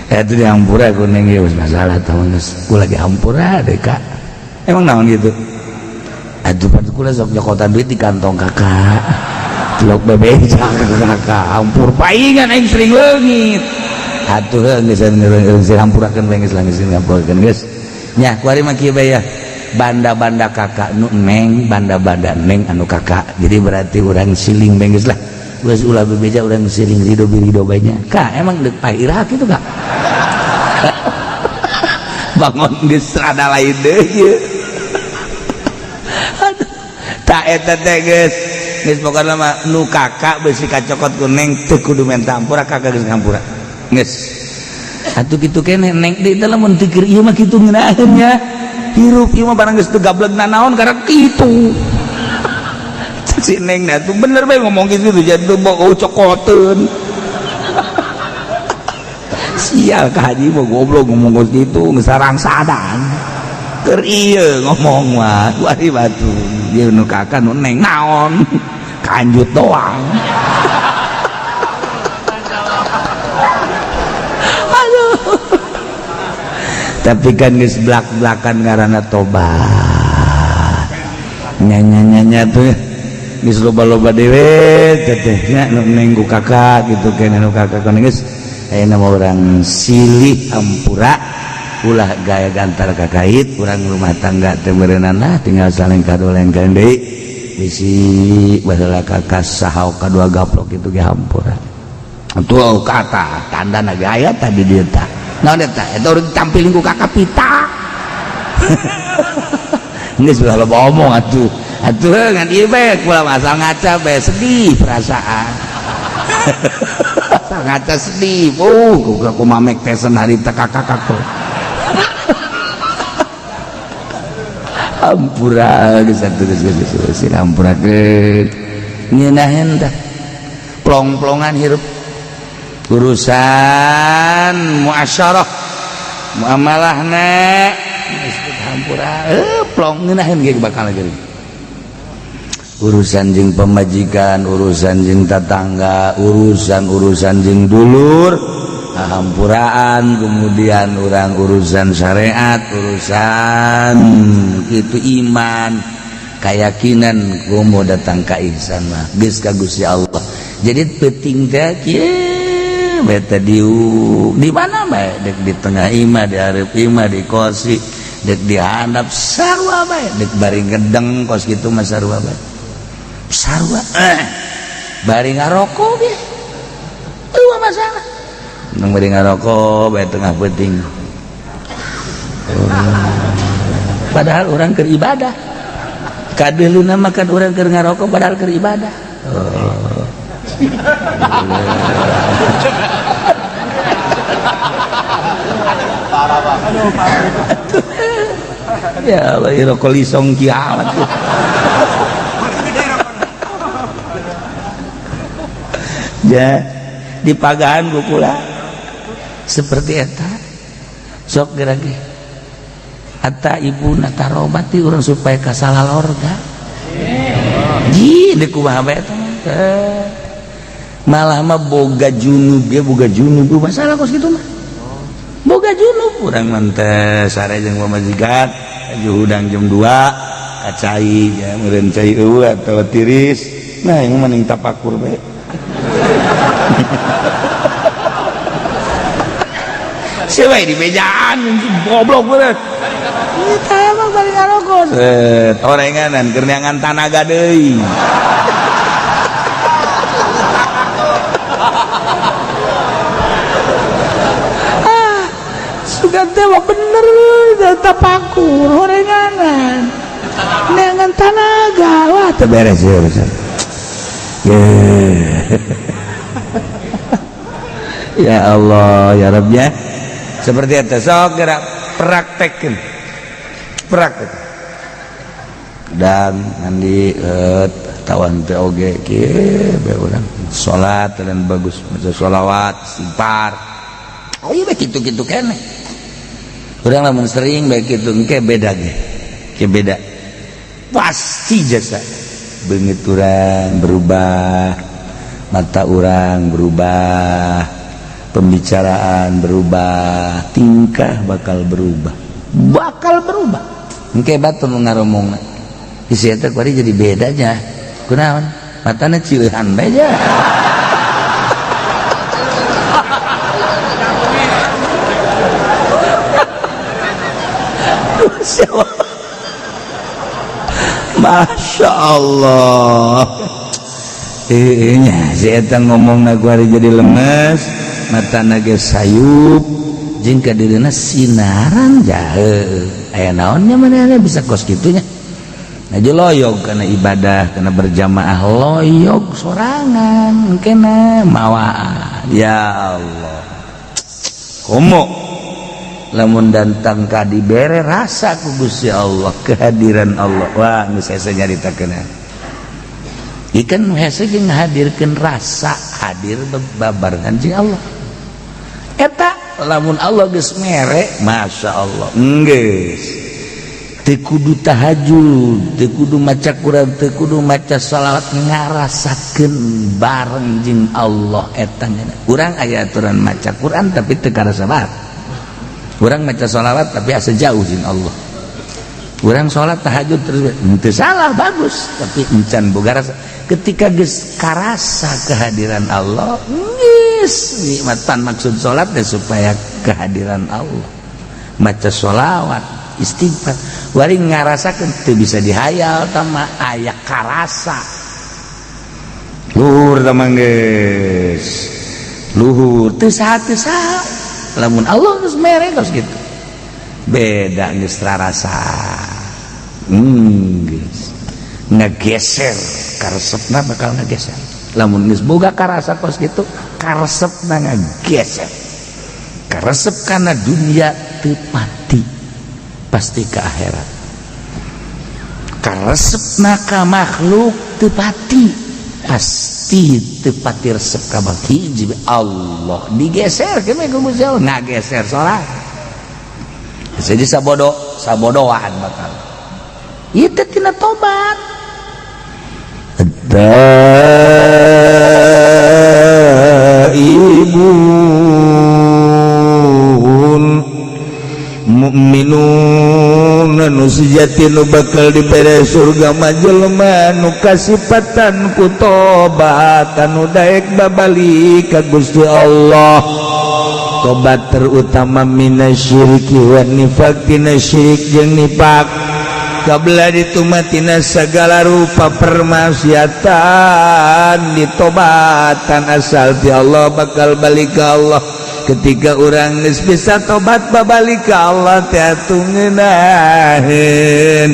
Itu di hampura kuning ya masalah tahun geus kula lagi hampura deh kak. Emang naon gitu? Aduh pan kula sok nyokotan duit di kantong kakak. Tilok bebeja kakak hampur paingan aing sering leungit. Atuh geus geus hampurakeun bae geus geus hampurakeun geus. Nya kuari mah kieu bae ya. Banda-banda kakak nu neng, banda-banda neng anu kakak. Jadi berarti urang siling bae geus lah. Geus ulah bebeja urang siling ridho birido bae nya. Kak emang deuk pae iraha kitu kak? Bangun geus rada lain deui. Aduh, tak eta teh geus. Geus pokona mah nu kakak beusi kacokot ku neng teu kudu menta hampura kakak geus ngampura. Geus. Atuh kitu keneh neng deui teh lamun teu keur ieu mah kitu ngeunaheun nya. Hirup ieu mah barang geus teu gableg nanaon karek kitu. Si neng dah tuh bener bae ngomong gitu tuh jadi bogo cokoteun. Sial ka haji mah goblok ngomong gitu geus sarangsadan. Keur ieu ngomong mah wari batu. Ieu nu kakak nu neng naon? Kanjut doang. Aduh. Tapi kan geus blak-blakan ngaranna tobat. Nya-nya-nya tuh geus loba-loba dewe teteh nya nu neng ku kakak gitu keneh nu kakak kan geus ayeuna mah urang silih hampura ulah gaya gantar kakait urang rumah tangga teh beureunan lah tinggal saling kadolengkeun deui bisi baheula kakak saha kadua gaplok kitu ge hampura. Atuh kata tandana ge aya tadi dieu tah. Naon eta? Eta urang tampilin ku kakak pita. Geus ulah loba omong atuh. Atuh ngan ieu bae kula asal ngaca bae sedih perasaan. Asal ngaca sedih. Ku mamek tesen harita kakak kakak. Hampura geus atuh geus geus geus hampurakeun. Ngeunaheun tah. Plong-plongan hirup. Urusan muasyarah muamalahna geus hampura plong ngeunaheun ge bakal geuring. Urusan jeung pemajikan, urusan jeung tetangga, urusan-urusan jeung dulur, hampuraan, kemudian orang urusan syariat, urusan itu iman, keyakinan komo datang ka ihsan mah geus ka Gusti Allah. Jadi penting teh kieu beta diu di mana bae dek di tengah imah, di hareup imah, di kosi, dek di handap sarua bae, dek bari gedeng kos kitu mah sarua bae. Sarua bari ngarokok ge eueuh masalah. Nang bari ngarokok bae tengah peuting. Padahal orang keur ibadah. Kadeuleuna mah kan urang keur ngarokok padahal keur ibadah. Oh. Ya Allah, rokok lisong kiamat. Ya, di pagahan kukula seperti eta sok geura ge hatta ibu natarobati urang supaya kasalah lorga ji deuk kumaha bae eta malah mah boga junub ge boga junub masalah kos kitu mah boga junub urang mah teh sare jeung pamajikan hudang jam 2 kacai ya meureun cai eueuh atawa tiris nah yang mending tapakur bae. Siapa di bejaan goblok banget. Kita emang bari ngarokok. Orenganan keur neangan tanaga deui. Ah, sugan teh mah bener tapakur orenganan. Neangan tanaga wah teu beres ya urusan. Ya Allah ya Rabb ya. Seperti itu sok gerak praktekin praktek dan nanti Tawan teh oge kieu bae urang salat dan bagus maca sholawat istighfar. Ayo bae kitu-kitu keneh. Urang lamun sering bae kitu engke beda ge. Ke beda. Pasti jasa beungit urang berubah, mata urang berubah, pembicaraan berubah, tingkah bakal berubah. Bakal berubah. Engke batur nu ngaromongna. Isi eta kuari jadi bedanya. Kunaon? Matana cileuhan bae nya. Masya Allah. Nya si eta ngomongna kuari jadi lemes, matana ge sayup, jeung ka dirina sinaran jahe. Aya naonnya manehna bisa kos kitu nya. Aja loyog karena ibadah, karena berjamaah loyog sorangan kena mawaan. Ya Allah. Komo lamun datang ka dibere rasa ku Gusti Allah, kehadiran Allah. Wah, geus hese nyaritakeun. Ikan hese jeung ngahadirkeun rasa hadir babarengan jeung Allah. Eta lamun Allah geus mere, Masya Allah. Geus. Teu kudu tahajud, teu kudu maca Quran, teu kudu maca shalawat, ngarasakeun bareng jeung Allah eta ngeunah. Urang aya aturan maca Quran tapi teu karasa bae. Urang maca shalawat tapi asa jauh jeung Allah. Urang salat tahajud terus teu salah bagus, tapi encan boga rasa. Ketika geus karasa kehadiran Allah, geus nikmatan maksud salat teh supaya kehadiran Allah. Maca sholawat, istighfar, wari ngarasakeun teu bisa dihayal tama aya karasa. Luhur tama geus. Luhur teu saha teu saha. Lamun Allah geus mere geus kitu. Beda geus rarasa. Geus ngageser karesepna bakal ngageser. Lamun geus boga karasa kos kitu, karesepna ngageser. Karesep kana dunia teu pati, pasti ke akhirat. Karesepna ka makhluk teu pati, pasti teu pati resep ka hiji Allah. Digeser ke ku Gusti Allah, ngageser salat. Jadi sabodo sabodoan bakal. Itu tina tobat. Taibun mukminun nu sejati nu bakal dibere surga mah jelema nu kasipatan ku tobat anu daek babalik ka Gusti Allah. Tobat terutama minasyiriki wan nifaq, tina syirik jeung nifak. Kabla ditumatina segala rupa permaksiatan ditobatan asal ti Allah bakal balik ke Allah. Ketika urang geus bisa tobat babalik ke Allah teh atuh ngeunaheun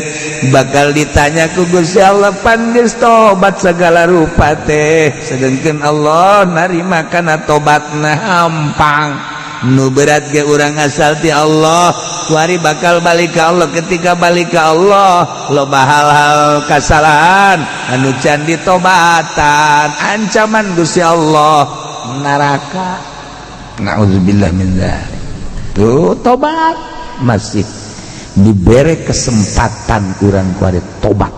bakal ditanya ku Gusti Allah pan geus tobat segala rupa teh, sedengkeun Allah narima kana tobatna hampang. Nu berat ge urang asal ti Allah kuari bakal balik ke Allah. Ketika balik ke Allah loba hal-hal kasalahan anu can ditobatan, ancaman Gusti Allah neraka. Nauzubillah min dzalik. Tuh tobat masih diberi kesempatan urang kuari tobat.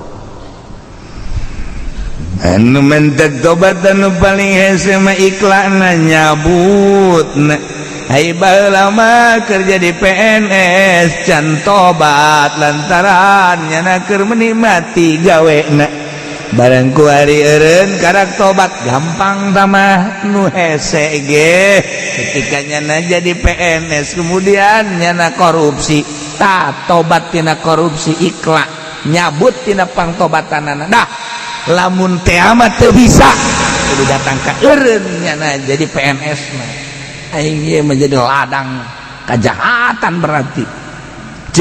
Anu mentek tobat anu paling hese mah ikhlana nyabut. Hai baheula mah kerja di PNS can tobat lantaran nyana keur menikmati gawena. Barang kuari eureun karak tobat gampang tamah nu hese ge. Ketika nyana jadi PNS kemudian nyana korupsi, ta tobat tina korupsi ikhlas nyabut tina pangtobatanana. Dah lamun teh mah teu bisa kudu datang ka eureun nyana jadi PNS mah. Aing ieu menjadi ladang kejahatan berarti. C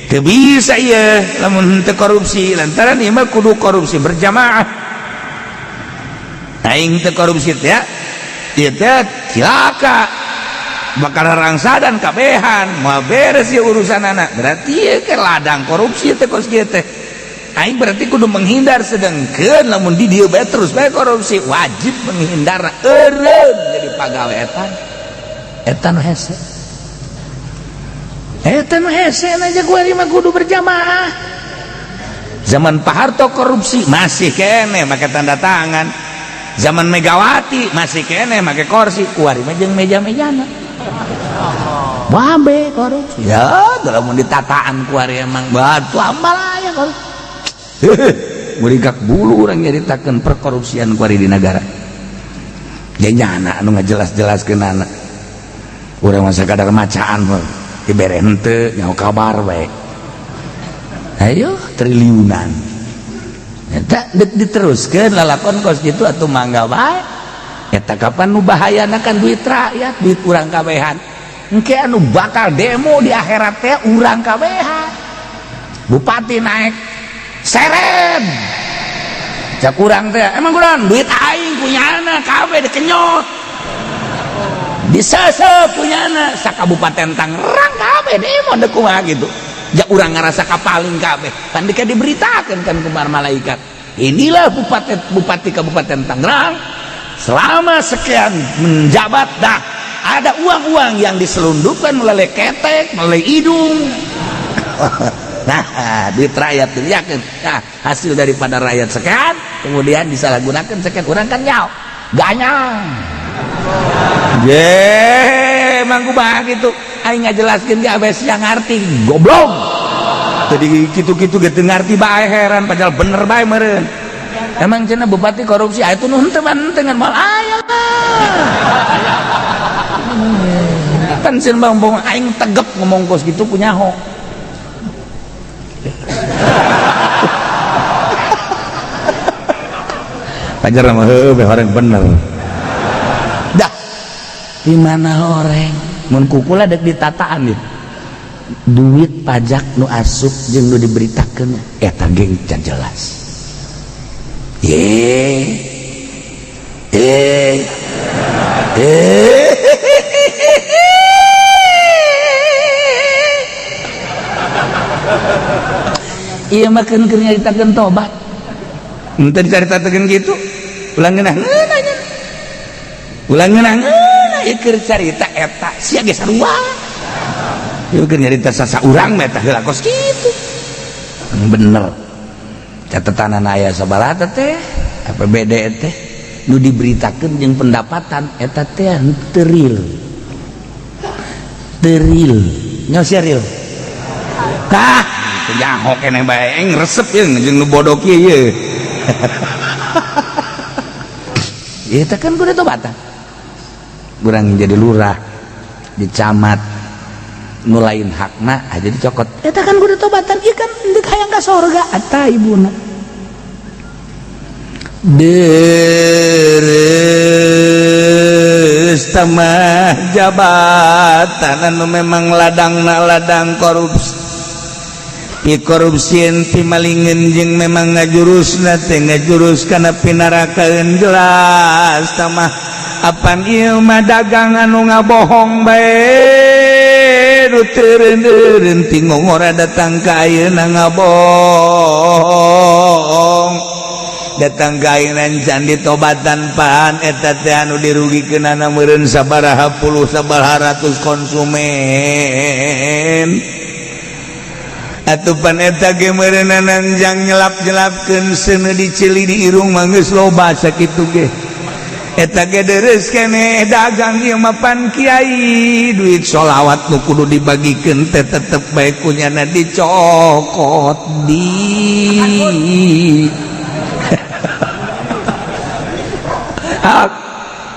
teu bisa ieu lamun henteu korupsi lantaran ieu mah kudu korupsi berjamaah. Aing teu korupsi teh ieu teh cilaka bakal rangsa dan kabehan moal beres ieu urusanana. Berarti ieu ke ladang korupsi teh kos kieu teh. Aing berarti kudu menghindar, sedangkan lamun di dieu bae terus bae korupsi, wajib menghindar eureun jadi pagawe eta. Eta nu hese. Eta nu hese aja kuari mah kudu berjamaah. Zaman Pak Harto korupsi masih kene make tanda tangan. Zaman Megawati masih kene make kursi, kuari mah jeung meja-mejana. Wabe korupsi. Ya, lamun ditataan kuari emang batu ambal aya korupsi. Murigak bulu orang nyaritakeun perkorupsian kuari di negara. Janyana anu ngajelas-jelaskeun anak. Urang mah sakadar macaan dibere henteu nyaho kabar bae. Ayo triliunan. Eta deuk diteruskeun lalakon kos kitu atuh mangga bae. Eta kapan nu bahayana kan duit rakyat, duit urang kabehan. Engke anu bakal demo di akhirat teh urang kabehan. Bupati naik seret cak kurang teh emang kurang duit aing punya anak kabeh dikenyot disesep punya anak sakabupaten Tangerang kabeh demo deuk kumaha gitu ja urang ngarasa kapaling kabeh kan dika diberitakeun kan ku malaikat inilah bupati kabupaten Tangerang selama sekian menjabat dah ada uang-uang yang diselundupkan melalui ketek melalui hidung. Nah, duit rakyat itu yakin. Nah, hasil daripada rakyat sekian, kemudian disalahgunakan sekian, orang kan nyaw, ganyang. Ye, emang kumaha gitu. Aing ngajelaskeun ge abes yang ngarti, goblok. Tadi kitu-kitu ge teu ngarti bae heran padahal bener bae meureun. Emang cenah bupati korupsi, ah itu nu henteu mah henteu ngan moal aya lah. Kan cenah bang aing tegep ngomong kos gitu punya ho. Pajar mah heuh orang bener. Dah. Di mana orang mun kukula dek ditataan ieu. Duit pajak nu asup jeung nu diberitakeun eta geng can jelas. Ye. Eh. Eh. Iya makan keur nyaritakeun tobat. Henteu dicaritakeun kitu. Ulang ngeunah-ngeunah nya. Ulang ngeunah-ngeunah ieu keur carita eta sia ge sarua. Ieu keur nyarita sasaurang mah eta heula kos kitu. Bener. Catatan aya sabaraha teh APBD teh nu diberitakeun jeung pendapatan eta teh teu real. Teu real. Nyaho sia real. Tah nyaho keneh bae aing resep ye jeung nu bodoh kieu ye. Eta kan kudu tobatan. Urang jadi lurah, di camat, nu lain hakna aja dicokot. Eta kan kudu tobatan, ieu kan deuk hayang ka sorga eta ibuna. Deres tamah jabatan anu memang ladangna ladang korupsi. Korupsien pimalingen jeung memang ngajurusna teh ngajurus kana pinarakaeun jelas tamah apan ieu mah dagang anu ngabohong bae nu teureun-eureun ti ngongora datang ka ayeuna ngabohong datang ka ayeuna can ditobatan pan eta teh anu dirugikeunana meureun sabaraha puluh sabaraha ratus konsumen. Atupan eta ge meureunana jang nyelap-nyelapkeun seuneu diceli di irung mah geus loba sakitu ge. Eta ge deres keneh dagang ieu mah pan kiai duit sholawat nu kudu dibagikeun teh tetep bae kunyana dicokot di.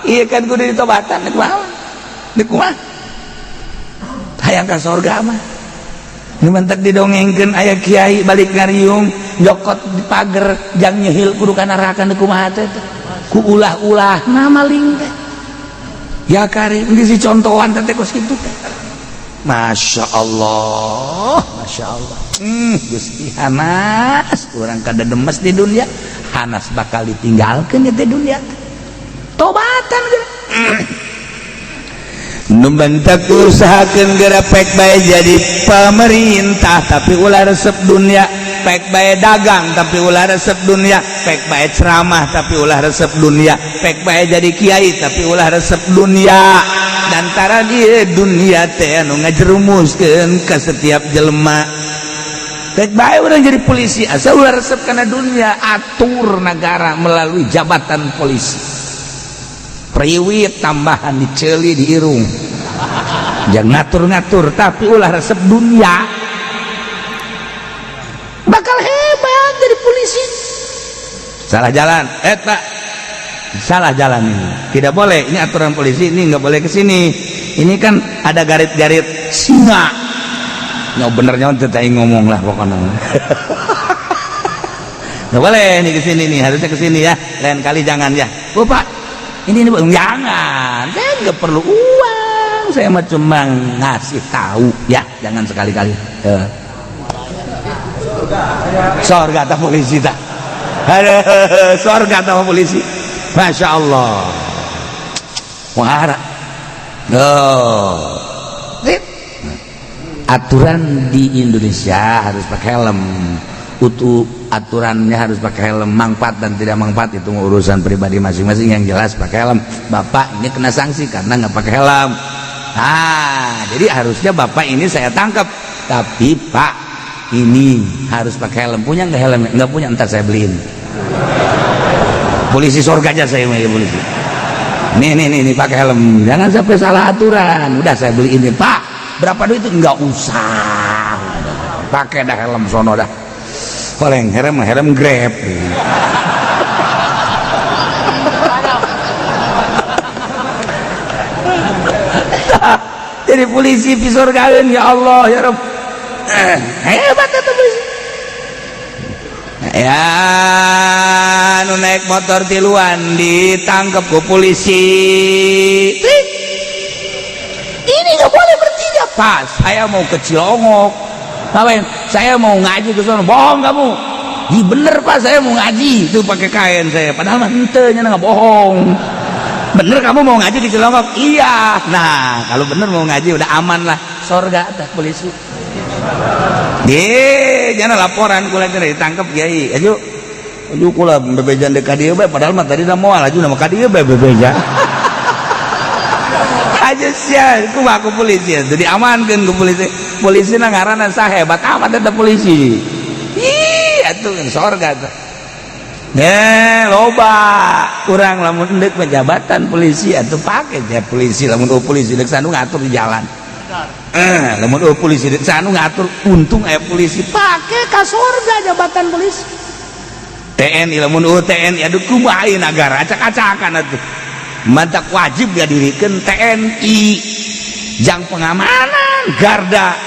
Ieu kan kudu ditobatan kumaha? Deuk kumaha? Hayang ka sorga mah. Mantak didongengkeun aya kiai balik ngariung nyokot di pager jang nyehil kudu ka neraka nu kumaha teh ku ulah-ulah na maling teh ya kari geus dicontohan teh kos kitu teh. Masya Allah, Masya Allah. Gusti hanas urang kada demes di dunia, hanas bakal ditinggalkeun di dunia. Tobatan geura. Nu bentak usahakeun geura pek bae jadi pemerintah tapi ulah resep dunia. Pek bae dagang, tapi ulah resep dunia. Pek bae ceramah, tapi ulah resep dunia. Pek bae jadi kiai, tapi ulah resep dunia. Antara dia dunia teh anu ngajerumuskeun ke setiap jelema. Pek bae urang jadi polisi, asal ulah resep kana dunia. Atur negara melalui jabatan polisi, priwit tambahan diceli di irung, jangan ngatur-ngatur, tapi ulah resep dunia, bakal hebat jadi polisi. Salah jalan, eh Pak, salah jalan, ini tidak boleh, ini aturan polisi, ini nggak boleh ke sini, ini kan ada garit-garit singa. Nggak benernya tetap ngomong lah, pokoknya nggak boleh ini ke sini nih, harusnya ke sini ya, lain kali jangan ya. Oh Pak, ini jangan, saya nggak perlu uang, saya mah cuma ngasih tahu ya, jangan sekali-kali ya. Sorga atau polisi tak? Aduh, sorga atau polisi, Masya Allah. Wah, oh. Aturan di Indonesia harus pakai helm. Utuh aturannya harus pakai helm. Manfaat dan tidak manfaat itu urusan pribadi masing-masing, yang jelas pakai helm. Bapak ini kena sanksi karena nggak pakai helm. Nah, jadi harusnya bapak ini saya tangkap, tapi Pak, ini harus pakai helm. Punya nggak helm? Nggak punya, ntar saya beliin. Polisi surga aja saya mau polisi. Nih nih nih, nih pakai helm, jangan sampai salah aturan. Udah saya beliin nih, Pak. Berapa duit itu? Nggak usah, pakai dah helm sono dah. Paling helm helm Grab. Jadi polisi pisorgaeun, ya Allah ya Rabb, hebat itu polisi ya. Nu naik motor tiluan ditangkap ku polisi. Trik. Ini nggak boleh bertiga. Pas saya mau ke Cilongok. Ngapain? Saya mau ngaji ke sana. Bohong kamu. Ih, bener Pak, saya mau ngaji itu pakai kain saya. Padahal mah henteu, nya nggak bohong. Bener kamu mau ngaji di Cilongok? Iya. Nah, kalau bener mau ngaji udah aman lah. Sorga teh polisi. Di jangan laporan kula ditangkap kiai. Ayo ayo kula bebejan dek ka dieu bae, padahal mah tadi moal aju nama ka dieu bae bebeja. Aja sia, kumaha ku polisi itu diamankeun ku polisi. Polisi na ngaranna sahebat amat eta polisi. Ih, atuh sorga tuh. Ne, loba kurang lamun endek jabatan polisi atuh pake ya polisi. Lamun oh polisi dek sanu ngatur di jalan. Eh, lamun oh polisi dek sanu ngatur, untung aya polisi, pake ka sorga jabatan polisi. TNI, lamun oh TNI, aduh, kumaha ieu nagara acak-acakan atuh. Mantak wajib dirikan TNI jang pengamanan garda.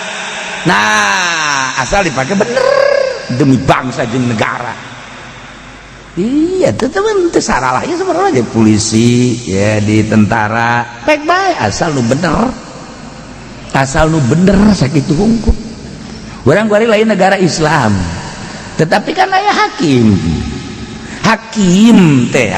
Nah, asal dipakai bener demi bangsa jeung negara. Iya, tetep itu saralahnya sebenarnya jadi polisi ya, di tentara baik baik, asal lu bener, asal lu bener sakitu hungkul. Urang kuari lain negara Islam, tetapi kan aya hakim. Hakim teh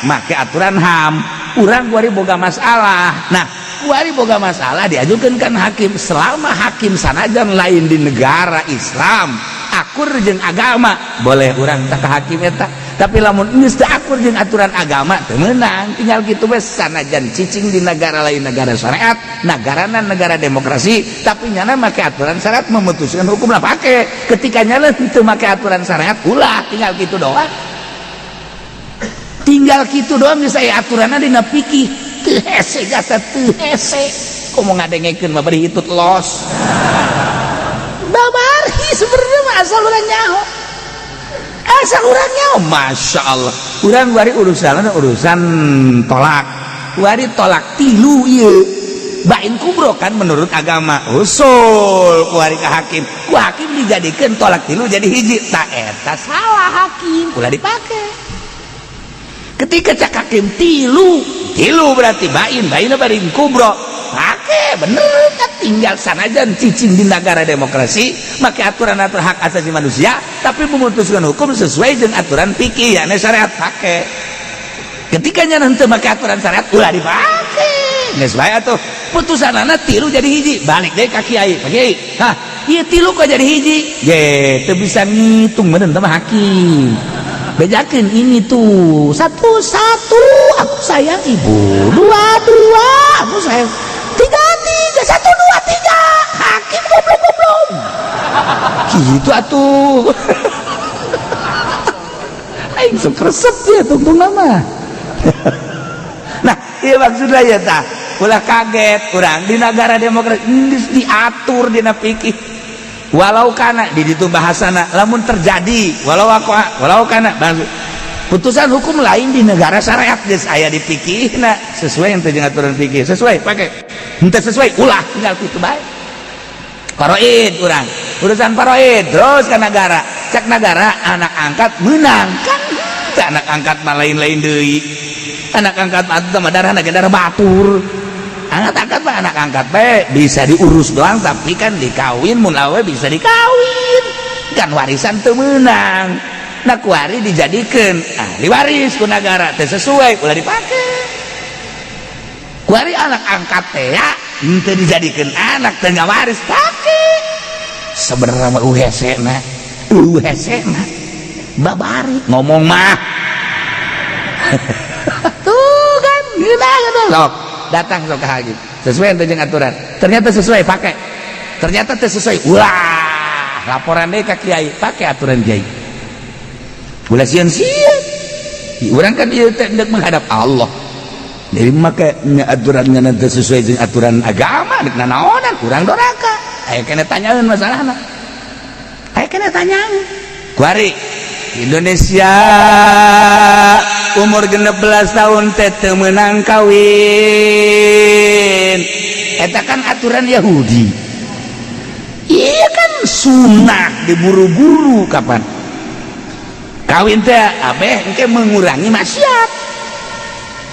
make aturan HAM. Urang kuari boga masalah. Nah, kuari boga masalah diajukan kan hakim. Selama hakim sanajan lain di negara Islam akur jeung agama, boleh urang tak ke hakim eta. Tapi lamun geus teu akur jeung aturan agama, teu meunang. Tinggal kitu we, sanajan cicing di negara lain, negara syariat, negarana negara demokrasi, tapi nyana make aturan syariat memutuskan hukum lah pake. Ketika nyana teu make aturan syariat, ulah. Tinggal kitu doang, tinggal kitu doang. Geus aya aturanna dina fikih, teu hese jasa, teu hese. Komo ngadengekeun mah bari hitut los babari. Sebenarnya mah asal urang nyaho, asal urang nyaho. Masya Allah, urang bari urusan urusan tolak, wari tolak tilu ieu bain kubro kan menurut agama. Usul kuari ke hakim, ku hakim dijadikan tolak tilu jadi hiji. Tak, eta salah hakim, ulah dipake. Ketika cak hakim tilu tilu berarti bain, bain bain kubro, pake bener kan. Tinggal sanajan cicing di negara demokrasi make aturan aturan hak asasi manusia, tapi memutuskan hukum sesuai dengan aturan fikih ya syariat, pake. Ketika nya henteu make aturan syariat, ulah dipake. Geus bae atuh putusanana tilu jadi hiji, balik deui ka kiai. Pak Kiai, hah, ieu tilu kok jadi hiji? Ye, teu bisa ngitung bener teh hakim. Bejakeun ini tuh satu satu aku sayang ibu, dua dua aku sayang, tiga tiga, satu dua tiga. Hakim goblok goblok gitu atuh. Aing sok resep ya tungtung nama. Nah, iya maksudnya ya tah ulah kaget urang di negara demokrasi geus diatur dina fikih. Walau kana di ditu bahasana lamun terjadi, walau aku walau kana putusan hukum lain di negara syariat geus aya di fikihna. Sesuai yang jeung aturan fikih, sesuai pakai, henteu sesuai ulah, tinggal kitu bae. Faraid urang, urusan faraid terus ke negara, cek negara anak angkat menang kan. Teu, anak angkat mah lain-lain deui. Anak angkat mah atuh mah darah darah batur. Anak angkat mah anak angkat bae, bisa diurus doang, tapi kan dikawin, mun awe bisa dikawin kan, warisan teu meunang. Nah, kuari dijadikan ahli waris ku negara, teu sesuai ulah dipake. Kuari anak angkat teh ya henteu dijadikan anak, teu waris, pake. Sebenarnya mah hese na, hese na babari ngomong mah tuh kan gila gitu. Sok datang sok ke hakim, sesuai jeung aturan, ternyata sesuai pakai, ternyata teu sesuai ulah, laporan deh ke kiai, pakai aturan kiai. Ulah sieun sieun urang kan ieu teh hendak menghadap Allah. Jadi make nya aturannya nanti sesuai jeung aturan agama, dek nanaonan urang doraka. Aya kena tanyaeun masalahna, aya kena tanyaeun. Kuari Indonesia umur 16 tahun teh teu meunang kawin, eta kan aturan Yahudi. Iya kan sunnah diburu-buru kapan kawin teh abeh engke mengurangi maksiat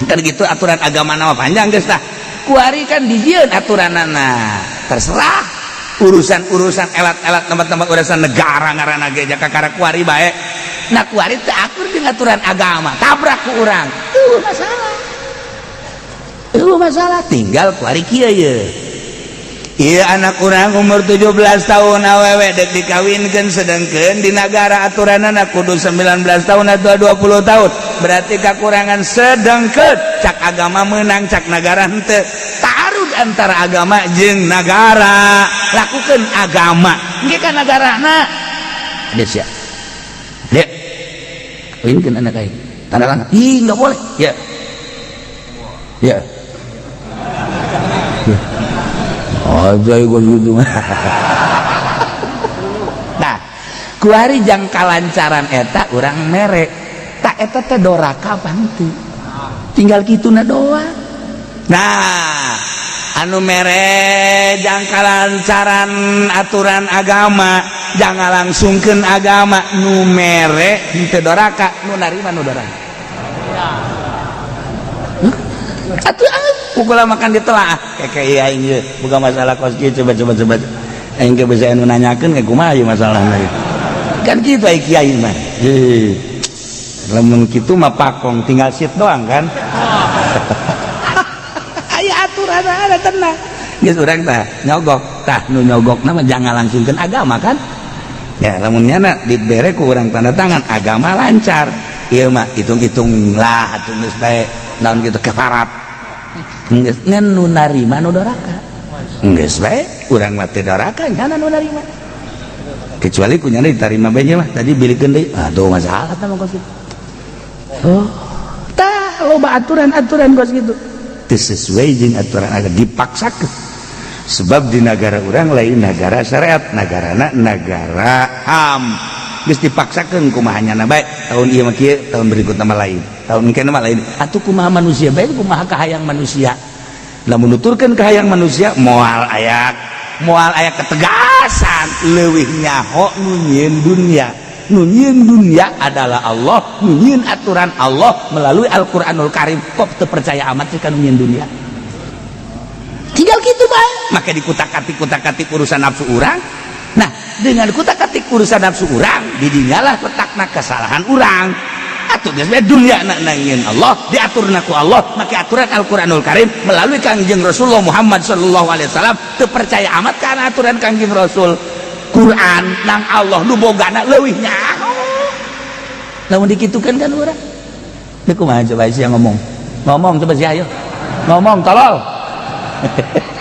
kan gitu. Aturan agama nama panjang geus tah. Kuari kan dijieun aturanana, terserah urusan-urusan elat-elat tempat-tempat urusan negara ngaranna ge jaka kakara kuari bae. Nah, kuari teu akur dengan aturan agama, tabrak ku urang tuh masalah, tuh masalah. Tinggal kuari kieu ye. Iya, anak urang umur 17 tahun awewe dek dikawinkan, sedangkan di negara aturan anak kudu 19 tahun atau 20 tahun, berarti kekurangan. Sedangkan cak agama menang, cak negara henteu. Taruh antara agama jeung negara, lakukan agama engke kan negara na geus ya. Dek, kawinkeun anak aing, tanda tangan. Ih, nggak boleh ya ya ya. Aja gua gitu. Nah, kuari jang kalancaran eta urang mere tak eta teh doraka apa henteu? Tinggal kituna doang. Nah, anu mere jang kalancaran aturan agama, jangan langsungkeun agama, nu mere henteu doraka, nu narima nu doraka. Huh? Atuh pukul makan ditelaah kayak iya aing ieu buka masalah kos kieu. Coba coba coba, aing ge bisa anu nanyakeun kayak kumaha ieu masalahna ieu. Kan kitu ai kiai mah. Heuh, lamun kitu mah pakong tinggal sit doang kan. Aya aturan ada, tenang geus. Urang tah nyogok tah, nu nyogok mah jangan langsungkeun agama kan ya. Lamun nyana dibere ku urang tanda tangan agama lancar, ieu mah hitung-hitung lah atuh geus bae naon gitu kefarat. Geus, ngan nu narima nu doraka. Geus bae, urang mah teu doraka, nyana nu narima. Kecuali ku nyana diterima bae mah tadi bilikeun deui, aduh masalah tah mah kos kitu. Oh tah, loba aturan-aturan kos kitu teu sesuai jeung aturan agama dipaksakeun, sebab di negara urang lain negara syariat, negarana negara HAM. Geus dipaksakeun kumaha nyana bae, tahun ieu mah kieu, tahun berikutna mah lain, tahun engke mah lain. Atuh kumaha manusia bae, kumaha kahayang manusia? Lamun nuturkeun kahayang manusia moal aya, moal aya ketegasan. Leuwih nyaho nu nyieun dunia. Nu nyieun dunia adalah Allah, nu nyieun aturan Allah melalui Al-Qur'anul Karim. Kok teu percaya amat sih ka nu nyieun dunia? Tinggal gitu bae. Maka dikutak-atik kutak-atik urusan nafsu urang. Nah, dengan kutak-atik urusan nafsu urang, didinyalah letakna kesalahan urang. Atuh geus we dunya na nangieun Allah, diaturna ku Allah make aturan Al-Qur'anul Karim melalui Kangjeng Rasulullah Muhammad sallallahu alaihi wasallam. Teu percaya amat kana aturan Kangjeng Rasul, Quran nang Allah nu bogana leuwih nyaho. Lamun dikitukeun kan urang. Ini kumaha coba sih yang ngomong? Ngomong coba sih, ayo. Ngomong, tolol.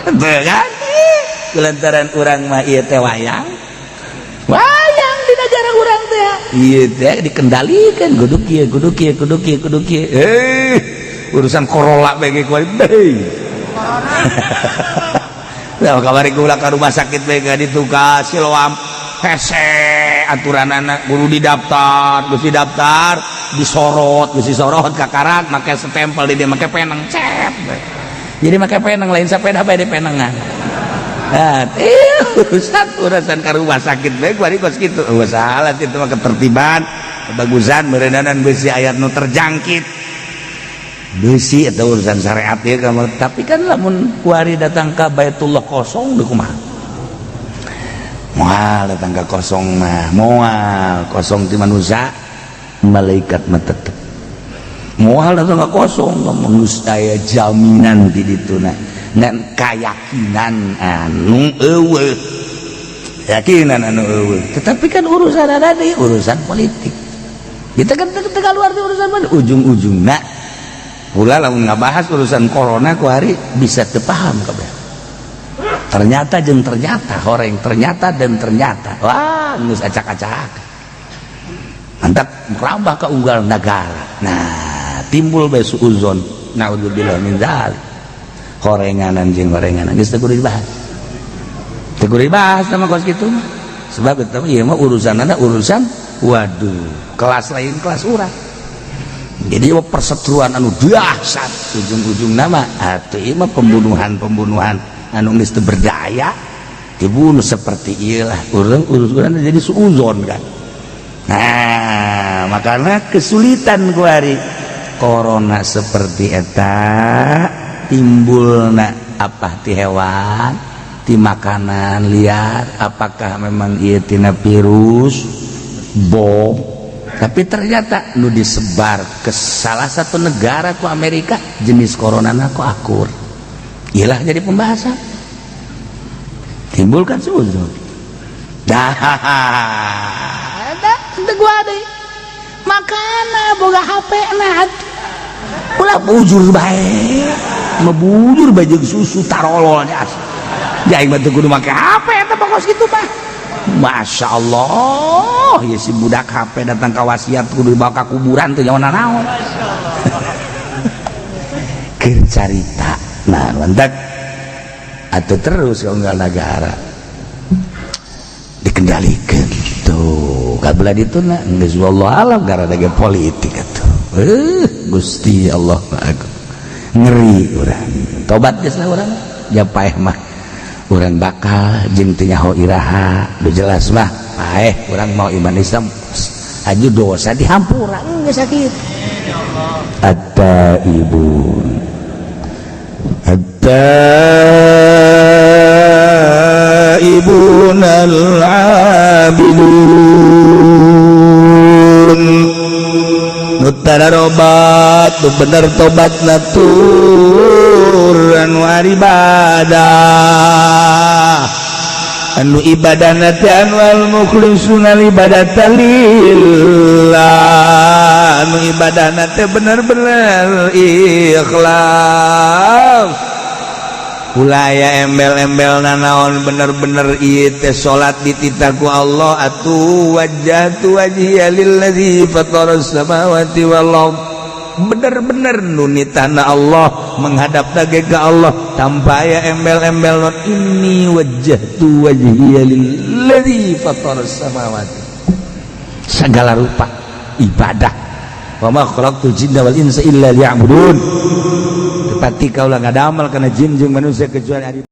Tuh kan? Kulantaran urang mah ieu teh wayang. Wayang di negara urang teh. Ieu teh dikendalikan kudu kieu, kudu kieu, kudu kieu, kudu kieu. Eh, urusan corona bae ge kuari. Nah, kamari kula ka rumah sakit bae ka ditu ka Siloam. Hese aturan anak kudu didaftar, geus didaftar, disorot, geus disorot kakarak make stempel di dia make penang cep. Jadi make penang, lain sepeda bae di penangan. Nah, urusan urusan ka rumah sakit bae kuari kos kitu. Oh, salah itu mah ketertiban, kebagusan meureunanan besi ayat nu terjangkit. Besi atau urusan syariat ya kamu. Tapi kan lamun kuari datang ke Baitullah kosong deui kumaha? Moal datang ke kosong mah, moal kosong ti manusia, malaikat mah tetep. Moal datang ke kosong, lamun geus aya jaminan di dituna. Ngan kayakinan anu eueuh. Keyakinan anu eueuh. Tetapi kan urusan ada di urusan politik. Kita kan teu keluar di urusan mana ujung-ujungna. Pula lamun ngabahas urusan corona ku hari bisa teu paham kabeh. Ternyata jeung ternyata, horeng ternyata dan ternyata, wah, geus acak-acak, mantap merambah ke unggal negara. Nah, timbul bae suuzon, naudzubillah min dzalik, horenganan jeung horenganan. Geus teu kudu dibahas, teu kudu dibahas sama kos kitu mah, sebab itu ieu mah urusanana urusan, waduh, kelas lain, kelas urang. Jadi perseteruan anu dahsyat, ujung-ujung nama atuh ieu mah pembunuhan-pembunuhan anu geus teu berdaya, dibunuh seperti ieu lah. Urang urusan jadi suuzon kan. Nah, makanya kesulitan kuari corona seperti eta timbulna apa ti hewan, ti makanan liar, apakah memang ieu tina virus bom? Tapi ternyata nu disebar ke salah satu negara ku Amerika jenis corona ku akur. Iyalah, jadi pembahasan, timbulkan suuzon. Dah dah gua deh makana boga HP. Nah, ulah bujur bae, mebujur bae jeung susu tarolol nya. Aing mah teu kudu make HP eta pokos kitu mah. Masya Allah ya, si budak HP datang ke wasiat kudu dibawa ke kuburan tuh nyawa naon keur carita. Nah, mantap atau terus kalau nggak negara dikendalikan tuh kabelah itu. Nah, geus wallahu alam gara gara politik atuh. Gusti Allah, aku ngeri urang. Tobat geus lah urang ya, paeh mah urang bakal jeung teu nyaho iraha. Udah jelas mah paeh urang mau iman Islam aju dosa dihampura geus sakit. At-taibun, at-taibun al-abidun nu tararobat, nu bener tobat natur, anu ibadah, anu ibadah teh anu al mukhlisuna ibadata lillah, anu ibadah teh bener-bener ikhlas. Ulaya embel-embel nanaon, bener-bener ieu teh salat dititah ku Allah atuh. Wajjahtu wajhiya lillazi fataras samawati wal ard, bener-bener nu nitahna Allah, menghadap tage ke Allah tanpa aya embel-embel non. Inni wajjahtu wajhiya lillazi fataras samawati, segala rupa ibadah. Wa ma khalaqtul jinna wal insa illa liya'budun, tetapi kaulah ngadamel kana jin jeung manusia kecuali.